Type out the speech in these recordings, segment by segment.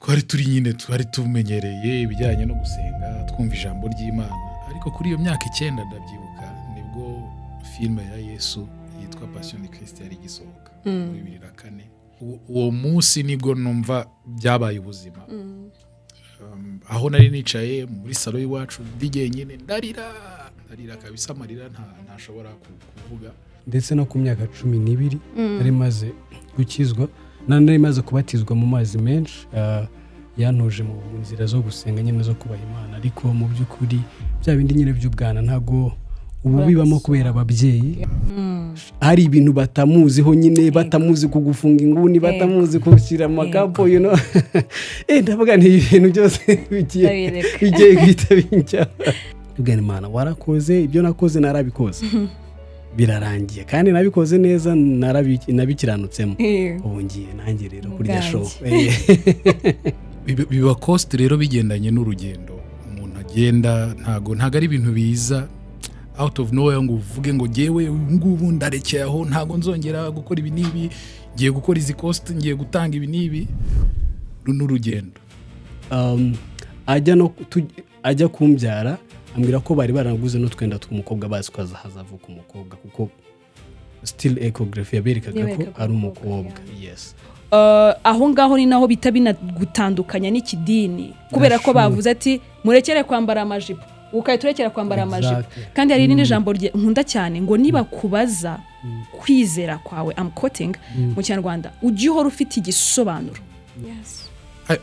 Twari turi nyine, twari tumenyereye ibijyanye no gusenga, twumva ijambo ry'Imana, ariko kuri iyo myaka 9, ndabyibuka, nibwo filime ya Yesu yitwa Passion de Christ yari igisohoka muri 2004. Uwo munsi nibwo numva byabaye ubuzima. Aho nari nicaye muri salo y'iwacu ndi jyenyine, ndarira, ndarira kabisa, amarira ntashobora kuvuga. Ndetse no ku myaka 12 nari maze gukizwa, nari maze kubatizwa mu mazi menshi, yantuje mu nzira zo gusenga nyine, zo kubaha Imana. Ariko mu by'ukuri bya bindi nyine by'ubwana ntabwo ubu bibamo, kubera ababyeyi hari ibintu batamuziho nyine, batamuzi kugufunga inguni, batamuzi gushyira amakapo. Ndavuga nti ibintu byose bigiye Ndabireka. bigiye guhita bijya. Ndavuga nti, Imana warakoze, ibyo nakoze narabikoze birarangiye, kandi nabikoze neza, nabikiranutsemo. Ubu ngiye nanjye rero kurya Ubwanjye. show. Biba cost rero bigendanye n'urugendo umuntu agenda. Ntago ari ibintu biza out of nowhere ngo uvuge ngo jyewe ubu ngubu ndarekeye aho, ntago nzongera gukora ibi n'ibi, ngiye gukora izi cost, ngiye gutanga ibi n'ibi. Uru ni urugendo. Ajya no ajya kumbyara, ambwira ko bari baraguze n'utwenda tw'umukobwa, bazi ko hazavuka umukobwa, kuko still echography yaberekaga ko Yaberekaga ari umukobwa, umukobwa, yes. Aho ngaho ni naho bita binagutandukanya n'ikidini, kubera ko bavuze ati murekere kwambara amajipo, ugahita urekera kwambara amajipo. Kandi hari irindi jambo nkunda cyane ngo niba kubaza kwizera kwawe, I'm quoting mu Kinyarwanda, ujye uhora ufite igisobanuro.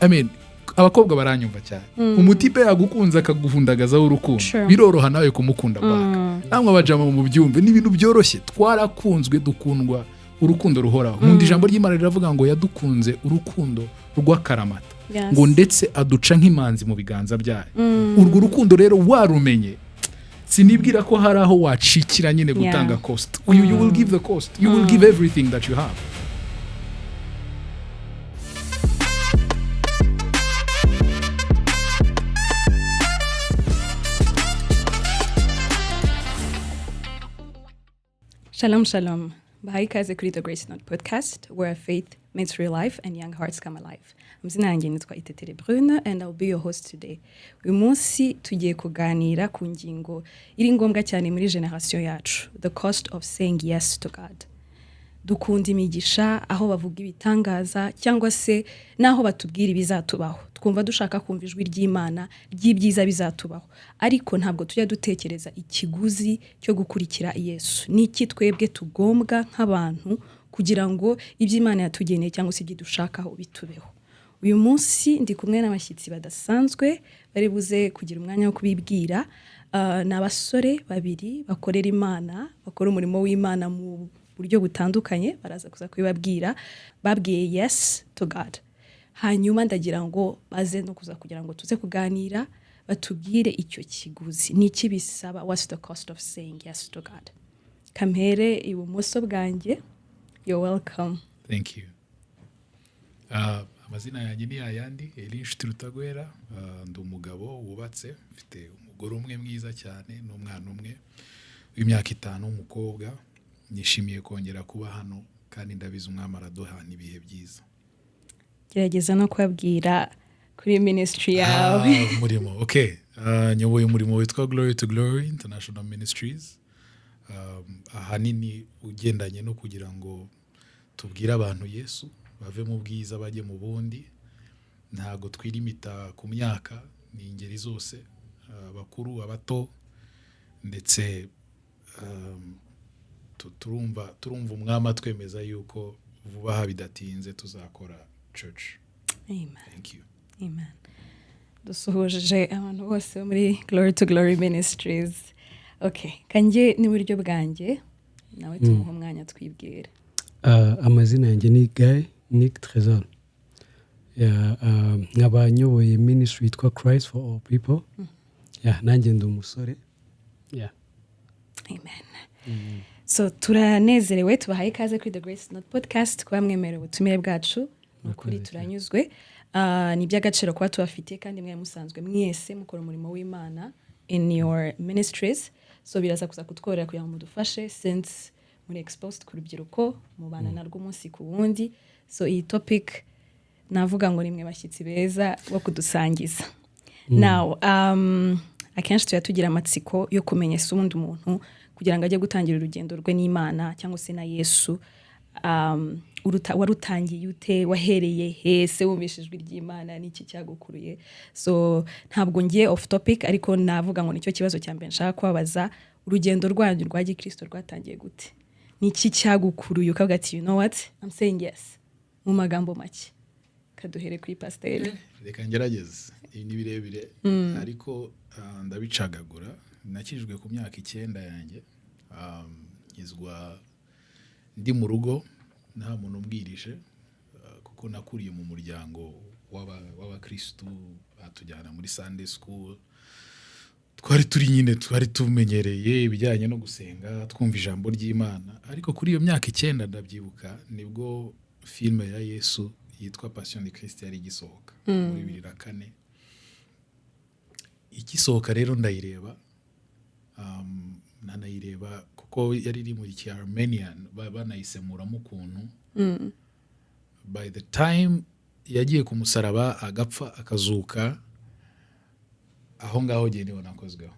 I mean, abakobwa baranyumva cyane. Umutipe yagukunze akaguhundagazaho urukundo, biroroha nawe kumukunda baka. Namwe abajama mu byumve, ni ibintu byoroshye. Twarakunzwe, dukundwa urukundo ruhoraho. Nkunda ijambo ry'Imana riravuga ngo yadukunze urukundo rw'akaramata, ngo ndetse aduca nk'imanzi mu biganza byayo. Urwo rukundo rero warumenye, sinibwira ko hari aho wacikira nyine gutanga cost. You will give the cost, you will give everything that you have. Shalom, shalom. Bahaye ikaze kuri The Grace Note Podcast, where faith meets real life and young hearts come alive. Amazina yanjye nitwa Itetere Brune and I'll be your host today. Uyu munsi tugiye kuganira ku ngingo iri ngombwa cyane muri generation yacu, the cost of saying yes to God. Dukunda imigisha, aho bavuga ibitangaza cyangwa se n'aho batubwira ibizatubaho. Twumva dushaka kumva ijwi ry'Imana ry'ibyiza bizatubaho, ariko ntabwo tujya dutekereza ikiguzi cyo gukurikira Yesu. Ni iki twebwe tugombwa nk'abantu kugira ngo ibyo Imana yatugeneye cyangwa se ibyo dushakaho bitubeho? Uyu munsi ndi kumwe n'abashyitsi badasanzwe bari buze kugira umwanya wo kubibwira. Ni abasore babiri bakorera Imana, bakora umurimo w'Imana mu buryo butandukanye, baraza kuza kubibabwira. Babwiye yes to God. Hanyuma ndagira ngo baze no kuza kugira ngo tuze kuganira, batubwire icyo kiguzi ni iki bisaba. What's the cost of saying yes to God? Kampere ibumoso bwanjye. You're welcome. Thank you. Amazina yanjye ni yayandi, Eli Inshuti Rutagwera. Ndi umugabo wubatse, mfite umugore umwe mwiza cyane n'umwana umwe w'imyaka 5 w'umukobwa. Nishimiye kongera kuba hano kandi ndabizi umwami araduhana ibihe byiza. Gerageza no kubabwira kuri ministry yawe. Umurimo, okay. Nyoboye umurimo witwa Glory to Glory International Ministries, ahanini ugendanye no kugira ngo tubwire abantu Yesu, bave mu bwiza bajye mu bundi. Ntabwo twirimita ku myaka, ni ingeri zose, abakuru, abato, ndetse turumva umwami atwemeza yuko vuba aha bidatinze tuzakora church. Amen. Thank you. Amen. Dusuhuje abantu bose bo muri Glory to Glory Ministries. Okay, kanjye n'iburyo bwanjye nawe tumuha umwanya twibwira. Amazina yanjye ni Guy Nick Trésor. Yeah, nkaba nyoboye ministry yitwa Christ for All People. Yeah, nanjye ndi umusore. Yeah. Amen. So turanezerewe, tubahaye ikaze kuri The Grace Note Podcast, kuba mwemerewe ubutumire bwacu. Ni ukuri Murakoze cyane. turanyuzwe. Ni iby'agaciro kuba tubafite, kandi mwe musanzwe mwese mukora umurimo w'Imana in your ministries, so biraza kuza kutworohera kugira ngo mudufashe, since muri exposed ku rubyiruko, mubana narwo umunsi ku wundi. So iyi topic Navuga ngo nimwe bashyitsi beza bo kudusangiza. Now, akenshi tuba tugira amatsiko yo kumenya ese ubundi umuntu kugira ngo ajye gutangira urugendo rwe n'Imana cyangwa se na Yesu, warutangiye ute? Wahereye hese? Wumvishe ijwi ry'Imana, n'iki cyagukuruye? So ntabwo ngiye off topic, ariko navuga ngo nicyo kibazo cya mbere nshaka kubabaza: urugendo rwanyu rwa gikristo rwatangiye gute? Niki cyagukuruye ukavuga ati, "You know what, I'm saying yes"? Mu magambo make, kaduhere kuri pasiteri. Reka ngerageze. Ibi ni birebire, ariko ndabicagagura. Nakijwe ku myaka 9 yanjye. Nkizwa ndi mu rugo, nta muntu umbwirije, kuko nakuriye mu muryango w'abakirisitu, batujyana muri Sunday school. Twari turi nyine, twari tumenyereye ibijyanye no gusenga, twumva ijambo ry'Imana. Ariko kuri iyo myaka 9, ndabyibuka, nibwo filime ya Yesu yitwa Passion de Christ yari igisohoka muri 2004. Igisohoka rero ndayireba, nanayireba kuko yari iri muri ki Armenian, banayisemuramo ukuntu. By the time yagiye ku musaraba, agapfa, akazuka, aho ngaho ngiye niho nakozweho.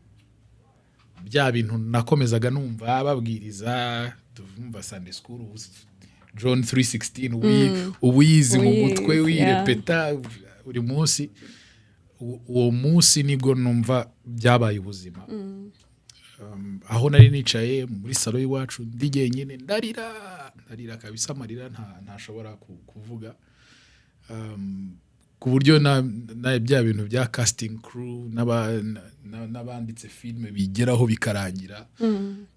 Bya bintu nakomezaga numva babwiriza, tumva Sunday school, John 3:16, ubu yizi mu Uyizi, mutwe, wirepeta buri munsi. Uwo munsi nibwo numva byabaye ubuzima. Aho nari nicaye muri salo y'iwacu ndi jyenyine, ndarira, ndarira kabisa, amarira ntashobora kuvuga, ku buryo na bya bintu bya casting crew n'abanditse filime bigeraho bikarangira.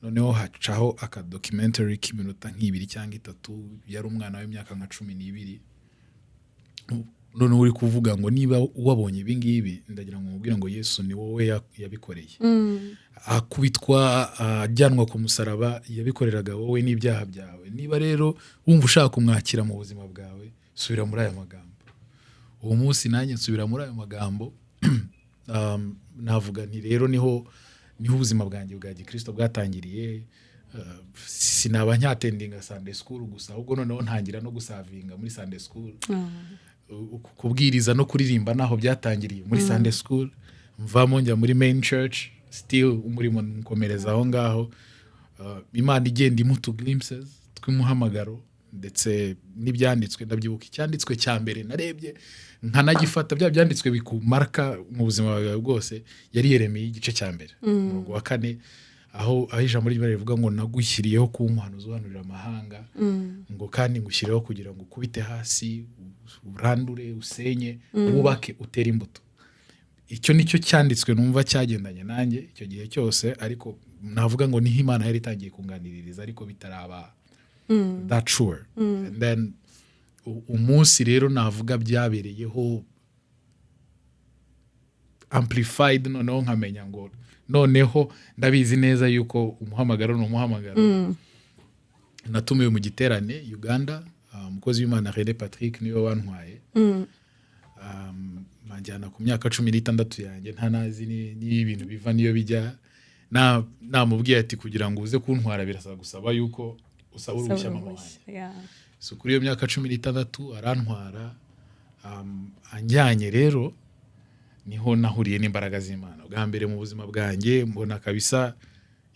Noneho hacaho aka documentary k'iminota nk'ibiri cyangwa itatu, yari umwana w'imyaka nka 12, noneho uri kuvuga ngo niba wabonye ibi ngibi, ndagira ngo mubwire ngo Yesu ni wowe yabikoreye, akubitwa, ajyanwa ku musaraba, yabikoreraga wowe n'ibyaha byawe. Niba rero wumva ushaka kumwakira mu buzima bwawe, subira muri aya magambo. Uwo munsi nanjye nsubira muri ayo magambo. Navuga nti rero niho ubuzima bwanjye bwa gikristo bwatangiriye. Sinaba nyattendinga Sunday school gusa, ahubwo noneho ntangira no guservinga muri Sunday school. Kubwiriza no kuririmba naho byatangiriye muri Sunday school. Mvamo njya muri main church, still umurimo nkomereza aho ngaho. Imana igenda imuha utu glimpses tw'umuhamagaro ndetse n'ibyanditswe. Ndabyibuka, icyanditswe cya mbere narebye nkanagifata, bya byanditswe bikumarka mu buzima bwawe bwose, yari Yeremiya igice cya mbere, umurongo wa 4, aho ijambo ry'Imana rivuga ngo nagushyiriyeho kuba umuhanuzi uhanurira amahanga, ngo kandi ngushyiriyeho kugira ngo ukubite hasi, urandure, usenye, wubake, utere imbuto. Icyo nicyo cyanditswe numva cyagendanye nanjye icyo gihe cyose. Ariko navuga ngo niho Imana yari itangiye kunganiririza, ariko bitaraba that sure. And then umunsi rero navuga byabereyeho amplified, noneho nkamenya ngo noneho ndabizi neza yuko umuhamagaro ni umuhamagaro, natumiwe mu giterane Uganda. Umukozi w'Imana Rene Patrick niwe wantwaye, banjyana ku myaka 16 yanjye, nta nazi n'ibintu biva niyo bijya. Namubwiye ati kugira ngo uze kuntwara birasaba gusaba yuko usaba uruhushya mama wanjye. So kuri iyo myaka 16 arantwara. Anjyanye rero niho nahuriye n'imbaraga z'Imana bwa mbere mu buzima bwanjye, mbona kabisa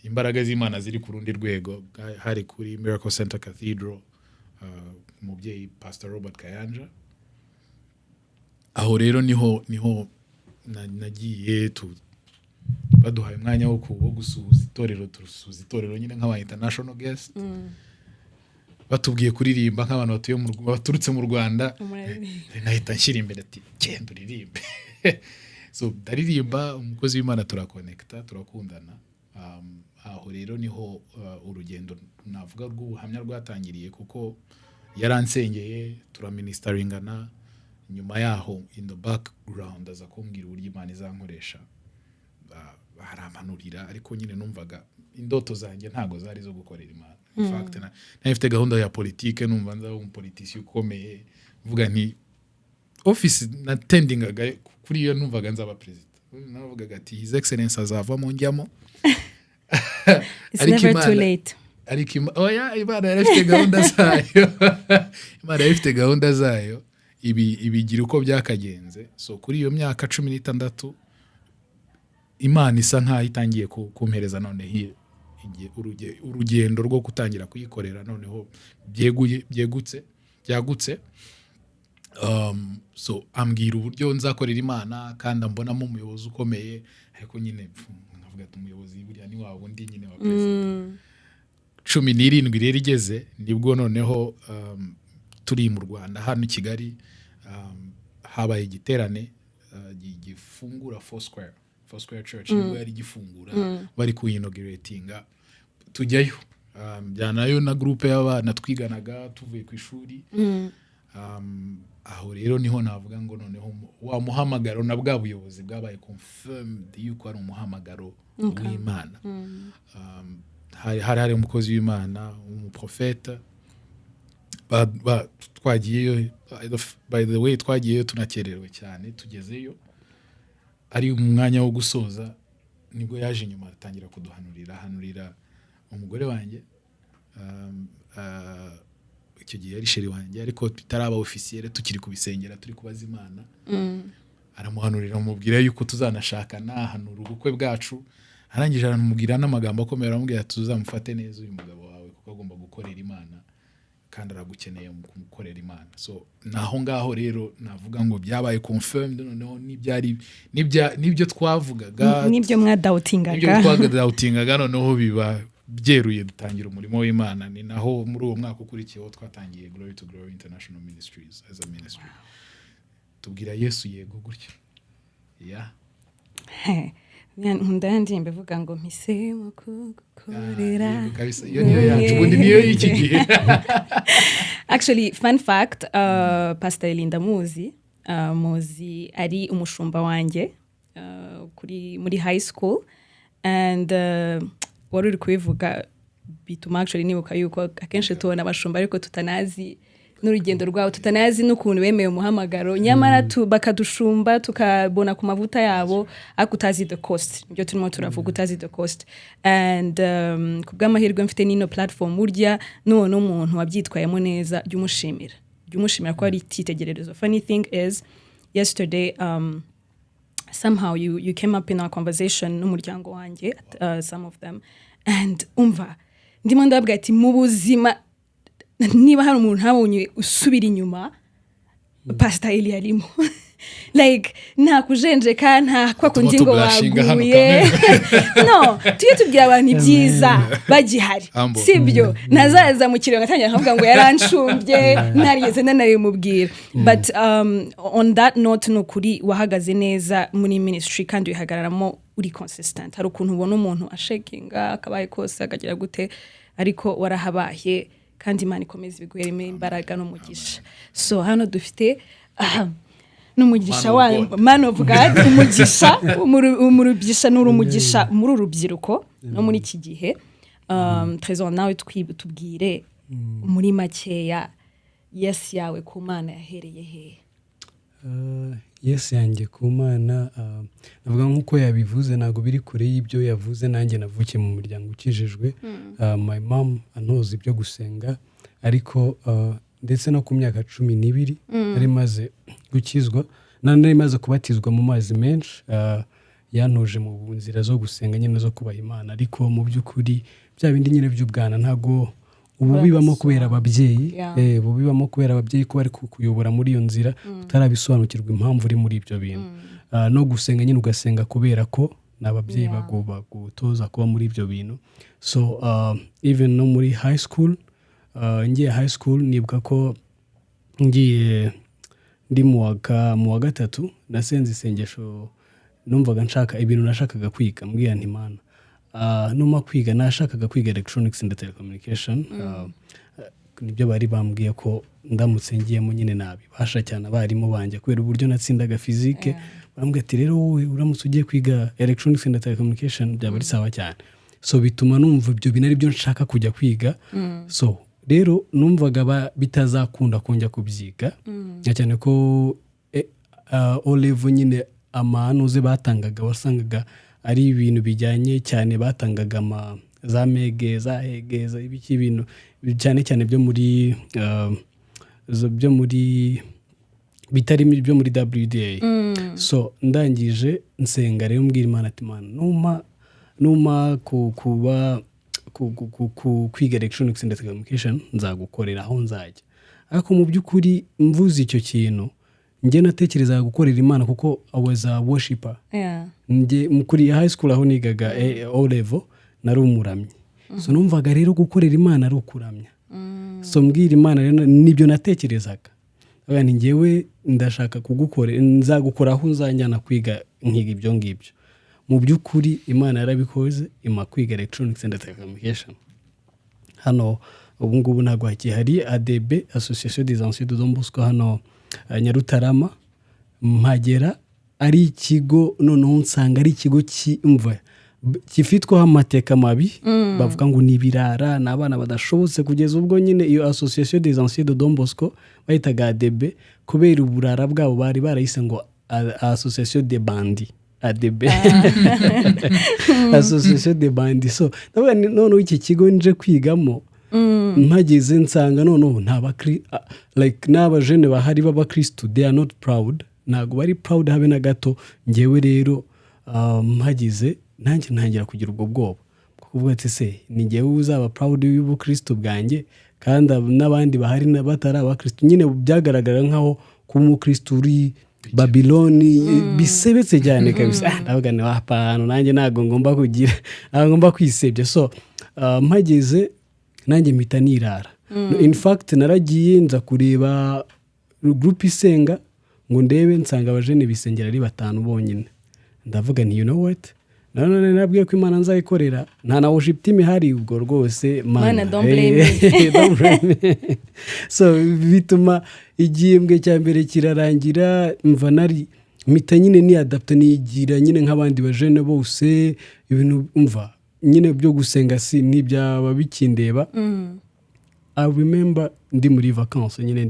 imbaraga z'Imana ziri ku rundi rwego. Hari kuri Miracle Center Cathedral, umubyeyi Pastor Robert Kayanja. Aho rero niho nagiye baduhaye umwanya wo gusuhuza itorero, turasuhuza itorero nyine nk'aba international guest. Batubwiye kuririmba nk'abantu batuye mu baturutse mu Rwanda, nahita nshyira imbere ati genda uririmbe. So ndaririmba, umukozi w'Imana turakonekita, turakundana. Aho rero niho urugendo navuga rw'ubuhamya rwatangiriye, kuko yaransengeye, turaministeringana. Nyuma yaho, in the background, aza kumbwira uburyo Imana izankoresha. Arampanurira, ariko nyine numvaga indoto zanjye ntabwo zari zo gukorera Imana. In fact, nari mfite gahunda ya politike, numva nzaba umupolitisi ukomeye, mvuga nti office nattendingaga kuri iyo numvaga nzaba perezida. Navugaga ati His Excellence azavamo njyamo. It's Ariko never too late. Ariko oya, Imana yari ifite gahunda zayo, Imana yari ifite gahunda zayo. Ibi ibigira uko byakagenze. So kuri iyo myaka 16, Imana isa nkaho itangiye kumpereza noneho urugendo rwo gutangira kuyikorera noneho byeguye, byegutse, byagutse. So ambwira uburyo nzakorera Imana, kandi ambonamo umuyobozi ukomeye. Ariko nyine nkavuga ati: "Umuyobozi buriya ni wa wundi nyine wa perezida." 17 rero igeze, nibwo noneho turi mu Rwanda hano i Kigali, habaye igiterane gifungura Foursquare, Foursquare Church. Nibwo yari gifungura, bari kuyinauguratinga. Tujyayo, njyanayo na groupe y'abana twiganaga tuvuye ku ishuri. Aho rero niho navuga ngo noneho wa muhamagaro na bwa buyobozi bwabaye confirmed yuko ari umuhamagaro w'Imana. Hari umukozi w'Imana w'umuprofeta. Twagiyeyo, by the way, twagiyeyo tunakererewe cyane. Tugezeyo ari umwanya wo gusoza, nibwo yaje inyuma atangira kuduhanurira, ahanurira umugore wanjye. Icyo gihe yari chérie wanjye, ariko bitaraba officiel, tukiri kubisengera, turi kubaza Imana. Aramuhanurira, amubwira yuko tuzanashakana, ahanura ubukwe bwacu. Arangije aramubwira n'amagambo akomeye, aramubwira ati: "Tuzamufate neza uyu mugabo wawe, kuko agomba gukorera Imana kandi aragukeneye mu kumukorera Imana." So naho ngaho rero navuga ngo byabaye confirmed noneho n'ibyari n'ibyo twavugaga, n'ibyo mwadoubtingaga, n'ibyo twadoubtingaga, noneho biba byeruye, dutangira umurimo w'Imana. Ni naho muri uwo mwaka ukurikiyeho twatangiye Glory to Glory International Ministries as a ministry, tubwira Yesu yego gutyo, yeah. Nkunda ya ndirimbo ivuga ngo mpisemo kugukorera. Yego kabisa, iyo niyo yacu ubundi, niyo y'iki gihe. Actually, fun fact, Pastor Elinda muzi, muzi ari umushumba wanjye kuri muri high school. And wari uri kubivuga bituma actually nibuka yuko akenshi tubona abashumba ariko tutanazi n'urugendo rwabo, tutanazi n'ukuntu bemeye umuhamagaro, nyamara bakadushumba, tukabona ku mavuta yabo, ariko utazi the cost. Nibyo turimo turavuga, utazi the cost. And ku bw'amahirwe mfite n'ino platform, burya nubona umuntu wabyitwayemo neza, jya umushimira, jya umushimira ko ari icyitegererezo. Funny thing is, yesterday somehow you came up in our conversation n'umuryango wanjye, some of them, and umva ndimo ndababwira ati: "Mu buzima niba hari umuntu ntabonye usubira inyuma, Pastor Eli arimo." Like, nta kujenjeka, nta kwa kundi ngo Tublashinga hano. waguye. No, tujye tubwira abantu ibyiza bagihari. Humble. Sibyo? Ntazaza mu kiriro ngatangira nkavuga ngo yarancumbye, ntarigeze nanabimubwira. But on that note, ni ukuri wahagaze neza muri ministry kandi wihagararamo uri consistent. Hari ukuntu ubona umuntu ashakinga akabaye kose akagira gute, ariko warahabaye, kandi Imana ikomeza ibiguheremo imbaraga n'umugisha. So hano dufite n'umugisha Man of wa God. Man of God, umugisha umurubyisha ni urumugisha muri uru rubyiruko no muri iki gihe. Trésor, nawe tubwire muri makeya, yes yawe ku Mana yahereye hehe? Yes yanjye ku Mana, navuga nk'uko yabivuze, ntabwo biri kure y'ibyo yavuze. Nanjye navukiye mu muryango ukijijwe. My mom antoza ibyo gusenga, ariko ndetse no ku myaka 12 nari maze gukizwa, nari maze kubatizwa mu mazi menshi. Yantoje mu nzira zo gusenga nyine, zo kubaha Imana, ariko mu by'ukuri bya bindi nyine by'ubwana, ntabwo ubu bibamo kubera ababyeyi. Ubu bibamo kubera ababyeyi ko bari kukuyobora muri iyo nzira, utarabisobanukirwa impamvu uri muri ibyo bintu. No gusenga nyine ugasenga kubera ko ni ababyeyi bagutoza kuba muri ibyo bintu. So even no muri high school, ngiye high school, nibuka ko ngiye ndi mu wa gatatu, nasenze isengesho. Numvaga nshaka ibintu nashakaga kwiga, mbwira nti: "Mana, numa kwiga." Nashakaga kwiga electronics and telecommunication. Nibyo bari bambwiye ko ndamutse ngiyemo nyine nabibasha cyane. Abarimu banjye, kubera uburyo natsindaga physique, barambwira ati: "Rero wowe uramutse ugiye kwiga electronics and telecommunication byaba ari sawa cyane." So bituma numva ibyo bintu ari byo nshaka kujya kwiga. So rero numvaga bitazakunda kongera kubyiga, na cyane ko O level nyine amanuze batangaga wasangaga ari ibintu bijyanye cyane, batangaga ama za MEG, za HEG, za ibiki, ibintu cyane cyane byo muri byo muri Bitari ibyo muri WDA. So ndangije nsenga rero, mbwira Imana ati: "Imana, numa kuba kwiga electronics and telecommunication, nzagukorera aho nzajya." Ariko mu by'ukuri mvuze icyo kintu, njye natekerezaga gukorera Imana kuko I was a worshipper. Njye kuri high school aho nigaga, O level, nari umuramyi. So numvaga rero gukorera Imana ari ukuramya. So mbwira Imana rero, nibyo natekerezaga. Ndavuga nti: "Njyewe ndashaka kugukorera, nzagukora aho uzanjyana kwiga, nkiga ibyo ngibyo." Mu by'ukuri Imana yarabikoze, impa kwiga electronics and telecommunication. Hano ubu ngubu ntabwo hakihari ADB, Association des Anciens de Don Bosco, hano Nyarutarama. Mpagera ari ikigo, noneho nsanga ari ikigo cyimva gifitweho amateka mabi, bavuga ngo ni ibirara, ni abana badashobotse, kugeza ubwo nyine iyo Association des Anciens de Don Bosco bayitaga ADB kubera uburara bwabo. Bari barayise ngo Association de Bandits, ADB, Association de Bandits. So ndavuga nti noneho iki kigo nje kwigamo, mpageze nsanga noneho nta like n'abajene bahari b'abakristu, they are not proud, ntabwo bari proud habe na gato. Ngewe rero mpageze nanjye ntangira kugira ubwo bwoba bwo kuvuga ati: "Se ni ngewe uzaba proud y'ubukristu bwanjye, kandi n'abandi bahari batari abakristu?" Nyine byagaragara nkaho kuba umukristu uri Babiloni bisebetse cyane kabisa. Ndavuga ni wapa ahantu nanjye ntabwo ngomba kugira, ntabwo ngomba kwisebya. So mpageze nanjye mpita nirara. In fact naragiye nza kureba groupe isenga ngo ndebe, nsanga abajene bisengera ari batanu bonyine. Ndavuga nti: "You know what, nanone nabwiye ko Imana nzayikorera, nta na worship team ihari." Ubwo rwose Mana, don't blame me. Don't blame me. So bituma igihembwe cya mbere kirarangira, mva nari mpita nyine niyadapta, nigira nyine nk'abandi bajene bose. Ibintu mva nyine byo gusenga si ntibyaba bikindeba. I remember ndi muri vacances nyine,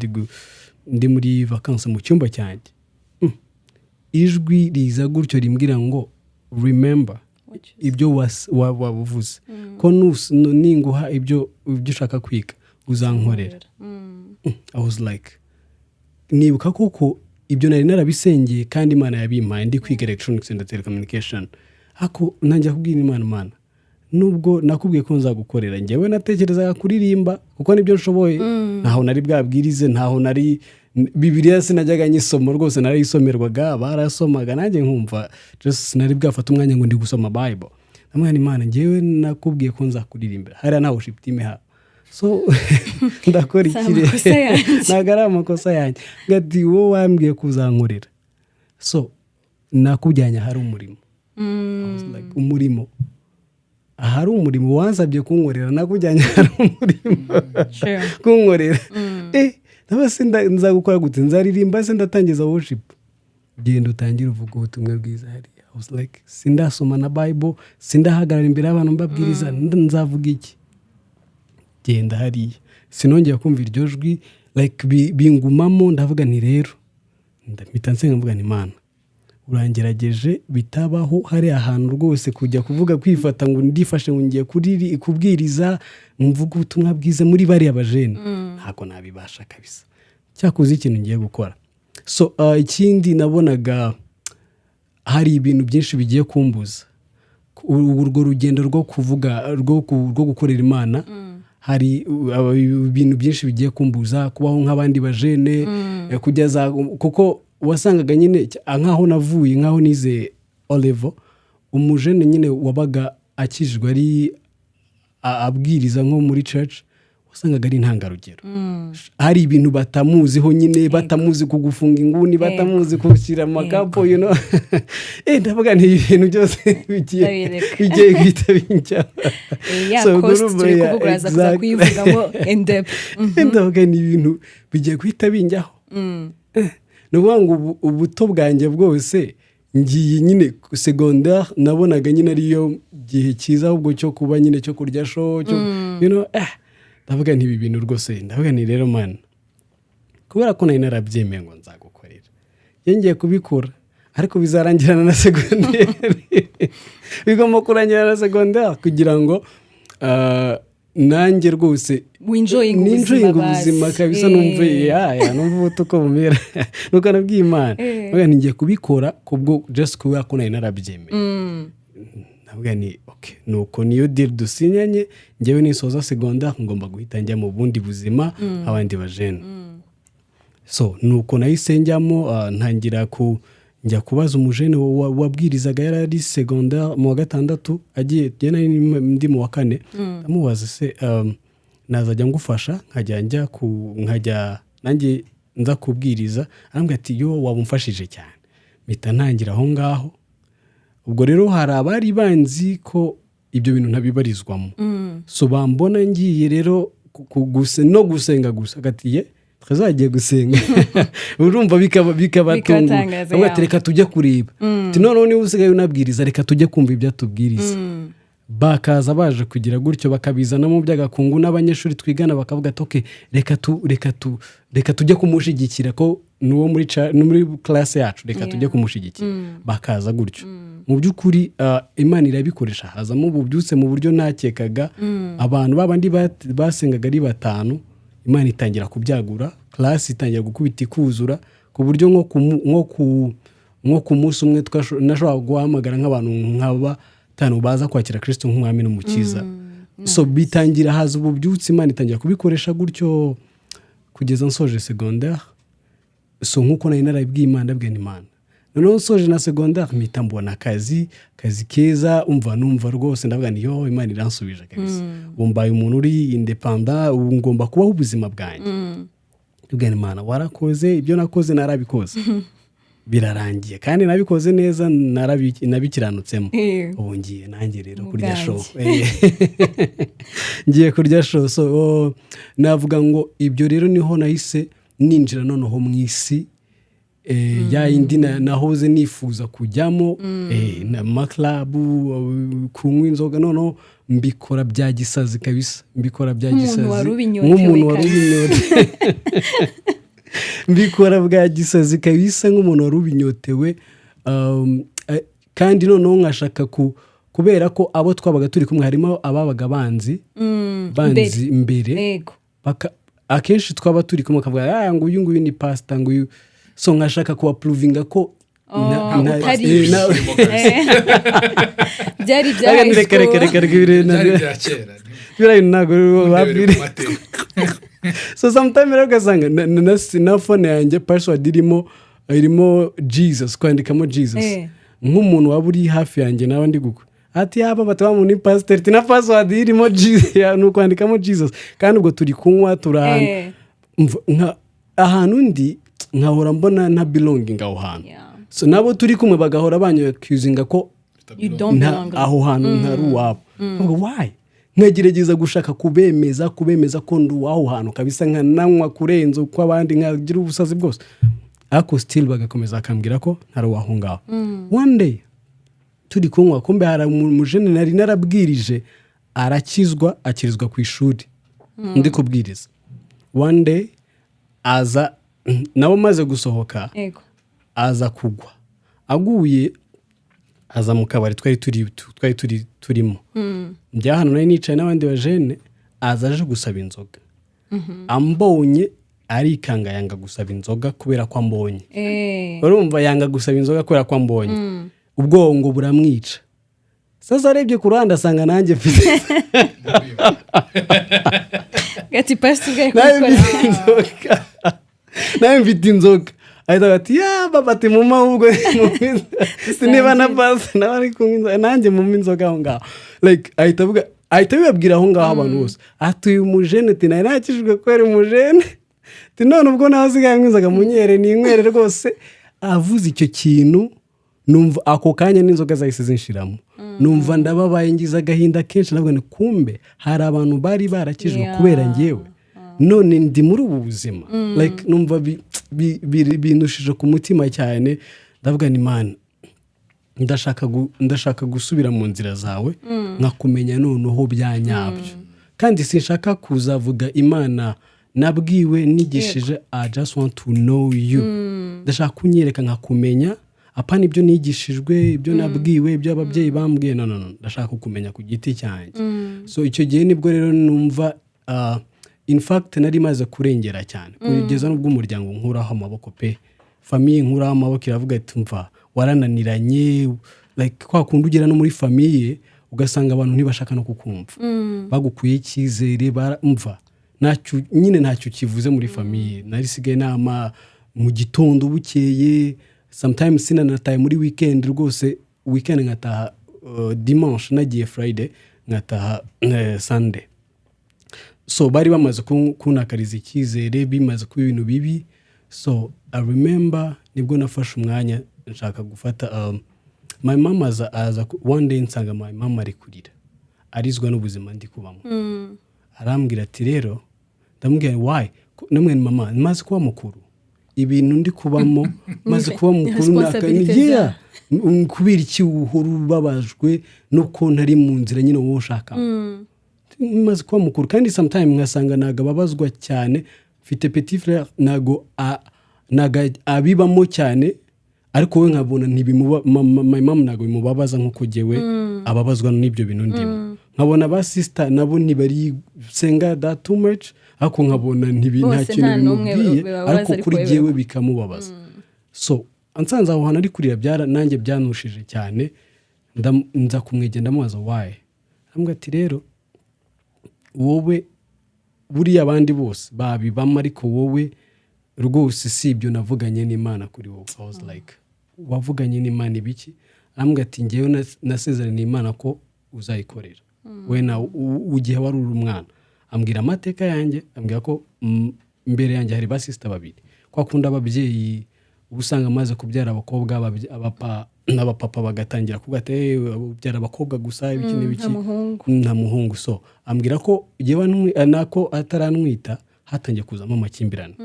ndi muri vacances mu cyumba cyanjye. Ijwi riza gutyo rimbwira ngo: "Remember ibyo wabuvuze ko ninguha ibyo ushaka kwiga uzankorera." I was like, nibuka koko ibyo nari narabisengeye kandi Imana yabimpaye, ndi kwiga electronics and telecommunication. Ako ntangira kubwira Imana: "Imana, nubwo nakubwiye ko nzagukorera, njyewe natekerezaga kuririmba kuko nibyo nshoboye. Ntaho nari bwabwirize, ntaho nari, Bibiliya sinajyaga nyisoma rwose, narayisomerwaga, barasomaga nanjye nkumva. Just sinari bwafata umwanya ngo ndi gusoma Bible." Ndamubwira: "Imana, njyewe nakubwiye ko nzakuririmbira, hariya nta worship team ihaba, so ndakora Si iki rero?" Amakosa yanjye. Ntabwo ari amakosa yanjye. Ngati wowe wambwiye ko uzankorera, so nakujyanye ahari umurimo. I was like, umurimo, ahari umurimo wansabye kunkorera, nakujyanye ahari umurimo kunkorera. Ndaba se nzagukora gute? Nzaririmba se? Ndatangiza worship? Genda utangire uvuga ubutumwa bwiza hariya. I was like, sindasoma na Bible, sindahagarara imbere y'abantu mbabwiriza, nzavuga iki? Genda hariya. Sinongera kumva iryo jwi, like bingumamo. Ndavuga nti rero ndahita nsenga, mvuga nti: "Imana, urangerageje bitabaho hari ahantu rwose kujya kuvuga, kwifata ngo ndifashe ngo ngiye kubwiriza, mvuga ubutumwa bwiza muri bariya bajene, ntabwo nabibasha kabisa. Cyakoze ikintu ngiye gukora." So ikindi nabonaga hari ibintu byinshi bigiye kumbuza urwo rugendo rwo kuvuga, rwo gukorera Imana. Hari ibintu byinshi bigiye kumbuza kubaho nk'abandi bajene, kujya za, kuko wasangaga nyine nk'aho navuye, nk'aho nize O level, umujene nyine wabaga akijijwe ari abwiriza nko muri church, wasangaga ari intangarugero. Hari ibintu batamuziho nyine, batamuzi kugufunga inguni, batamuzi gushyira amakapo. Ndavuga nti ibintu byose bigiye Ndabireka. bigiye guhita bijya Ya So, cost urumva, turi yeah, kuvuga, uraza kuza kuyivugamo in depth. Ndavuga ni ibintu bigiye guhita binjyaho. Ni ukuvuga ngo ubuto bwanjye bwose ngiye nyine secondaire, nabonaga nyine ariyo gihe cyiza ahubwo cyo kuba nyine cyo kurya show cyo ndavuga nti ibi bintu rwose. Ndavuga nti rero man, kubera ko nari narabyemeye ngo nzagukorera, iyo ngiye kubikora, ariko bizarangirana na secondaire, bigomba kurangirana na secondaire kugira ngo Nanjye rwose Winjoyinga ubuzima. Ninjoyinga Basi. ubuzima kabisa. Numve ya numve ubuto uko bumera. Nuko nabwiye Imana, ndavuga nti ngiye kubikora kubwo just kubera ko nari narabyemeye. Ndavuga ni okay, nuko niyo deal dusinyanye. Njyewe nisoza secondaire ngomba guhita njya mu bundi buzima abandi bajene. So nuko nahise njyamo, ntangira ku njya kubaza umujene wabwirizaga, yari ari secondaire mu wa gatandatu agiye, njye nari ndi mu wa kane. Ndamubaza: "Se nazajya ngufasha nkajya njya ku nkajya nanjye nza kubwiriza?" Arambwira ati: "Yo, waba umfashije cyane." Mpita ntangira aho ngaho. Ubwo rero hari abari banzi ko ibyo bintu ntabibarizwamo, so bambona ngiye rero no gusenga gusa, agati: "Ye, twazagiye gusenga." Urumva bikabatungura. Bikabatangaza. Bavuga ati: "Reka tujye kureba." Ati: "Noneho niba usigaye unabwiriza, reka tujye kumva ibyo atubwiriza." Bakaza baje kugira gutyo, bakabizanamo by'agakungu n'abanyeshuri twigana, bakavuga ati: "Okay, reka tujye kumushyigikira ko ni uwo ni muri classe yacu, reka tujye kumushyigikira." Bakaza gutyo. Mu by'ukuri Imana irabikoresha, hazamo ububyutse mu buryo ntakekaga. Abantu babandi basengaga ari batanu, Imana itangira kubyagura, classe itangira gukubita ikuzura, ku buryo nko ku munsi umwe nashobora guhamagara nk'abantu nka batanu baza kwakira Kirisito nk'umwami n'umukiza. So bitangira haza ububyutse, Imana itangira kubikoresha gutyo kugeza nsoje secondaire. So nk'uko nari narabibwiye Imana, ndabwira Imana, noneho nsoje na secondaire mpita mbona akazi, akazi keza. Umva, numva rwose ndavuga ni yo, Imana iransubije kabisa, ubu mbaye umuntu uri independent, ubu ngomba kubaho ubuzima bwanjye. Ndabwira Imana: "Warakoze, ibyo nakoze narabikoze birarangiye, kandi nabikoze neza, nabikiranutsemo. Ubu ngiye nanjye rero Mu kurya show." bwanjye. Ngiye kurya show. So navuga ngo ibyo rero niho nahise ninjira noneho mu isi ya yindi nahoze nifuza kujyamo, na ma club, kunywa inzoga. Noneho mbikora bya gisazi kabisa, mbikora bya Nk'umuntu gisazi. Wari ubinyotewe. Nk'umuntu wari Kabisa. ubinyotewe, mbikora bwa gisazi kabisa, nk'umuntu wari ubinyotewe. Kandi noneho nkashaka kubera ko abo twabaga turi kumwe harimo ababaga banzi mbere. Akenshi twaba turi kumwe bakavuga: "Ah, nguyu nguyu ni pasita, nguyu." So nkashaka kubaprovinga ko Oh, utari byari ibya high Reka, reka, school. reka, reka, ibintu Byari ibya kera. Biriya bintu ntabwo Ndebere babwire. ku mateka. So sometime rero ugasanga na phone yanjye password irimo Jesus, kwandikamo Jesus. Nk'umuntu waba uri hafi yanjye nawe ndi gukwa ati: "Yaba bataba ni pasiteri," ati: "Na password irimo Jesus, ni ukwandikamo Jesus." Kandi ubwo turi kunywa, turi ahantu ahantu ndi nkahora mbona nta belonging aho hantu. So nabo turi kumwe bagahora banyaccusinga ko You don't belong. Aho hantu ntari uwabo. Nkavuga: "Why?" Nkagerageza gushaka kubemeza ko ndi uw'aho hantu kabisa, nkananywa kurenza uko abandi, nkagira ubusazi bwose, ariko still bagakomeza bakambwira ko ntari uw'aho ngaho. One day turi kunywa, kumbe hari umujene nari narabwirije arakizwa, akirizwa ku ishuri ndi kubwiriza. One day aza nawe amaze gusohoka, aza kugwa. Aguye aza mu kabari twari turi turimo. Njya hano nari nicaye n'abandi bajene, aza aje gusaba inzoga. Ambonye arikanga, yanga gusaba inzoga kubera ko ambonye. Urumva, yanga gusaba inzoga kubera ko ambonye, ubwongo buramwica. Sasa arebye ku ruhande asanga nanjye mfite Gati pasita ubwaye nawe kubikora. Mfite inzoga, nawe mfite inzoga. Ahita ati: "Ya baba," ati: "Muma ahubwo niba na pasi nawe ari kunywa inzoga, nanjye muma inzoga aho ngaho." Like ahita avuga, ahita abibabwira aho ngaho abantu bose, ati: "Uyu mujene," ati, "nari nakijijwe kubera umujene," ati, "none ubwo nawe asigaye anywa inzoga, munyere ninywere rwose." Avuze icyo kintu, numva ako kanya n'inzoga zahise zinshiramo, numva ndababaye, ngize agahinda kenshi. Ndavuga ni kumbe hari abantu bari barakijwe kubera njyewe, none ndi muri ubu buzima. Like numva bindushije ku mutima cyane. Ndavuga ni Mana, ndashaka gusubira mu nzira zawe, nkakumenya noneho bya nyabyo, kandi sinshaka kuzavuga Imana nabwiwe nigishije. I just want to know you. Ndashaka kunyereka nkakumenya, apana ibyo nigishijwe, ibyo nabwiwe, ibyo ababyeyi bambwiye. No, no, no, ndashaka kukumenya ku giti cyanjye. So icyo gihe nibwo rero numva, in fact nari maze kurengera cyane, kugeza n'ubwo umuryango nkuraho amaboko pe. Famille nkuraho amaboko, iravuga ati: "Mva, warananiranye." Like kwa kundi ugera no muri famille ugasanga abantu ntibashaka no kukumva, bagukuye icyizere, mva, ntacyo nyine, ntacyo kivuze muri famille. Narisigaye nama mu gitondo bukeye, sometimes sinanataye muri weekend rwose. Weekend nkataha dimanche, nagiye Friday nkataha Sunday. So bari bamaze kuntakariza icyizere, bimaze kuba ibintu bibi. So I remember nibwo nafashe umwanya nshaka gufata my mama aza one day nsanga my mama ari kurira, arizwa n'ubuzima ndi kubamo. Arambwira ati rero, ndamubwira why. Namwe mama, maze kuba mukuru, ibintu ndi kubamo, maze kuba mukuru Responsibilities. Yeah. Kubera iki uhora ubabajwe nuko ntari mu nzira nyine wowe ushaka, maze kuba mukuru? Kandi sometime nkasanga ntabwo ababazwa cyane. Mfite petit frère, ntabwo abibamo cyane, ariko we nkabona ntibimuba my mom ntabwo bimubabaza nk'uko jyewe ababazwa n'ibyo bintu ndimo. Nkabona ba sister nabo ntibari senga that too much, ariko nkabona nta Bose kintu nta n'umwe bimubwiye, bibabaza, ariko ariko kuri we jyewe bikamubabaza. So ansanze aho hantu ari kurira, byara nanjye byanushije cyane. Nza kumwegera, ndamubaza why. Arambwira ati: "Rero wowe, buriya abandi bose babibamo, ariko wowe rwose si ibyo navuganye n'Imana kuri wowe." I was like: "Wavuganye n'Imana ibiki?" Arambwira ati: "Ngewe nasezeraniye Imana ko uzayikorera we na igihe wari uri umwana." Ambwira amateka yanjye, ambwira ko mbere yanjye hari ba sister babiri. Kwa kundi ababyeyi uba usanga amaze kubyara abakobwa, n'abapapa bagatangira kuvuga ati: "Eh, ubyara abakobwa gusa, ibiki n'ibiki." Nta muhungu. Nta muhungu. So ambwira ko jyewe nako atarantwita hatangiye kuzamo amakimbirane.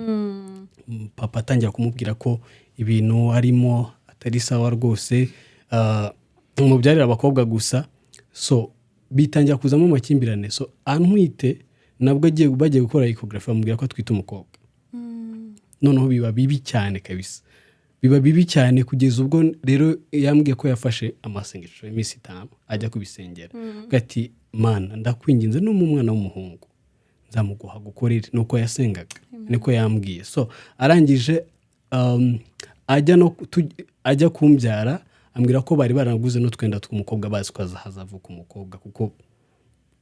Papa atangira kumubwira ko ibintu arimo atari sawa rwose, umubyarira abakobwa gusa. So bitangira kuzamo amakimbirane. So antwite nabwo agiye, bagiye gukora échographie, bamubwira ko atwite umukobwa. Noneho biba bibi cyane kabisa, biba bibi cyane, kugeza ubwo rero yambwiye ko yafashe amasengesho y'iminsi 5, ajya kubisengera. Avuga ati: "Mana, ndakwinginze, n'umwana umwana w'umuhungu nzamuguha gukorere." Nuko yasengaga, niko yambwiye. So arangije ajya no ajya kumbyara, ambwira ko bari baraguze n'utwenda tw'umukobwa, bazi ko hazavuka umukobwa, kuko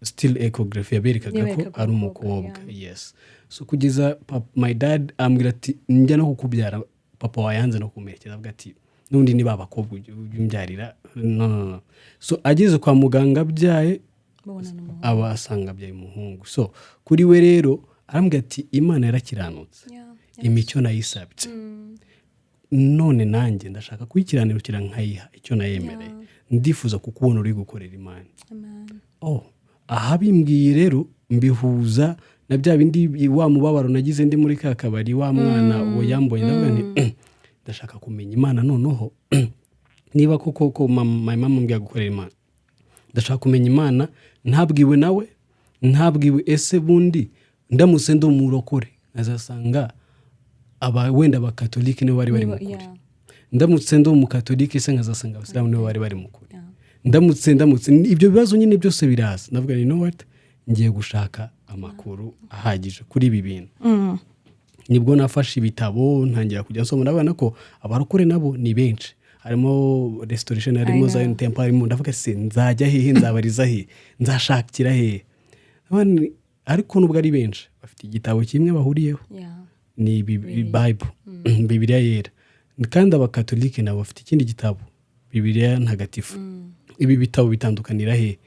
still échographie yaberekaga ko Yaberekaga ari umukobwa, umukobwa. Yes. So kugeza my dad ambwira ati: "Njya no kukubyara, papa wayanze no kumerekeza," avuga ati: "N'ubundi niba abakobwa ujya umbyarira." No, no, no. So ageze kwa muganga abyaye, babona n'umuhungu. Aba asanga abyaye umuhungu. So kuri we rero arambwira ati: "Imana yarakiranutse, imico nayisabye, none nanjye ndashaka kuyikiranukira nkayiha icyo nayemereye. Ndifuza kukubona uri gukorera Imana." Amen. Oh, aha bimbwiye rero mbihuza na bya bindi, wa mubabaro nagize ndi muri ka kabari, wa mwana uwo yambonye. Ndavuga nti: "Ndashaka kumenya Imana noneho niba koko ko my mama ambwira gukorera Imana, ndashaka kumenya Imana ntabwiwe nawe, ntabwiwe. Ese bundi ndamutse ndi umurokore nkazasanga aba wenda abakatolike nibo bari bari mu kuri, ndamutse ndi umukatolike se nkazasanga abasilamu nibo bari bari mu kuri, ndamutse ibyo bibazo nyine byose biraza." Ndavuga nti: "Know what, ngiye gushaka amakuru ahagije kuri ibi bintu." Nibwo nafashe ibitabo, ntangira kujya nsoma. Ndabona ko abarokore nabo ni benshi, harimo Restoration, harimo I know. Zion Temple, harimo. Ndavuga: "Se nzajya hehe? Nzabariza hehe? Nzashakira hehe?" Ariko nubwo ari benshi, bafite igitabo kimwe bahuriyeho, ni Bible, Bibiliya Yera. Kandi abakatolike nabo bafite ikindi gitabo, Bibiliya Ntagatifu. Ibi bitabo bitandukanira he?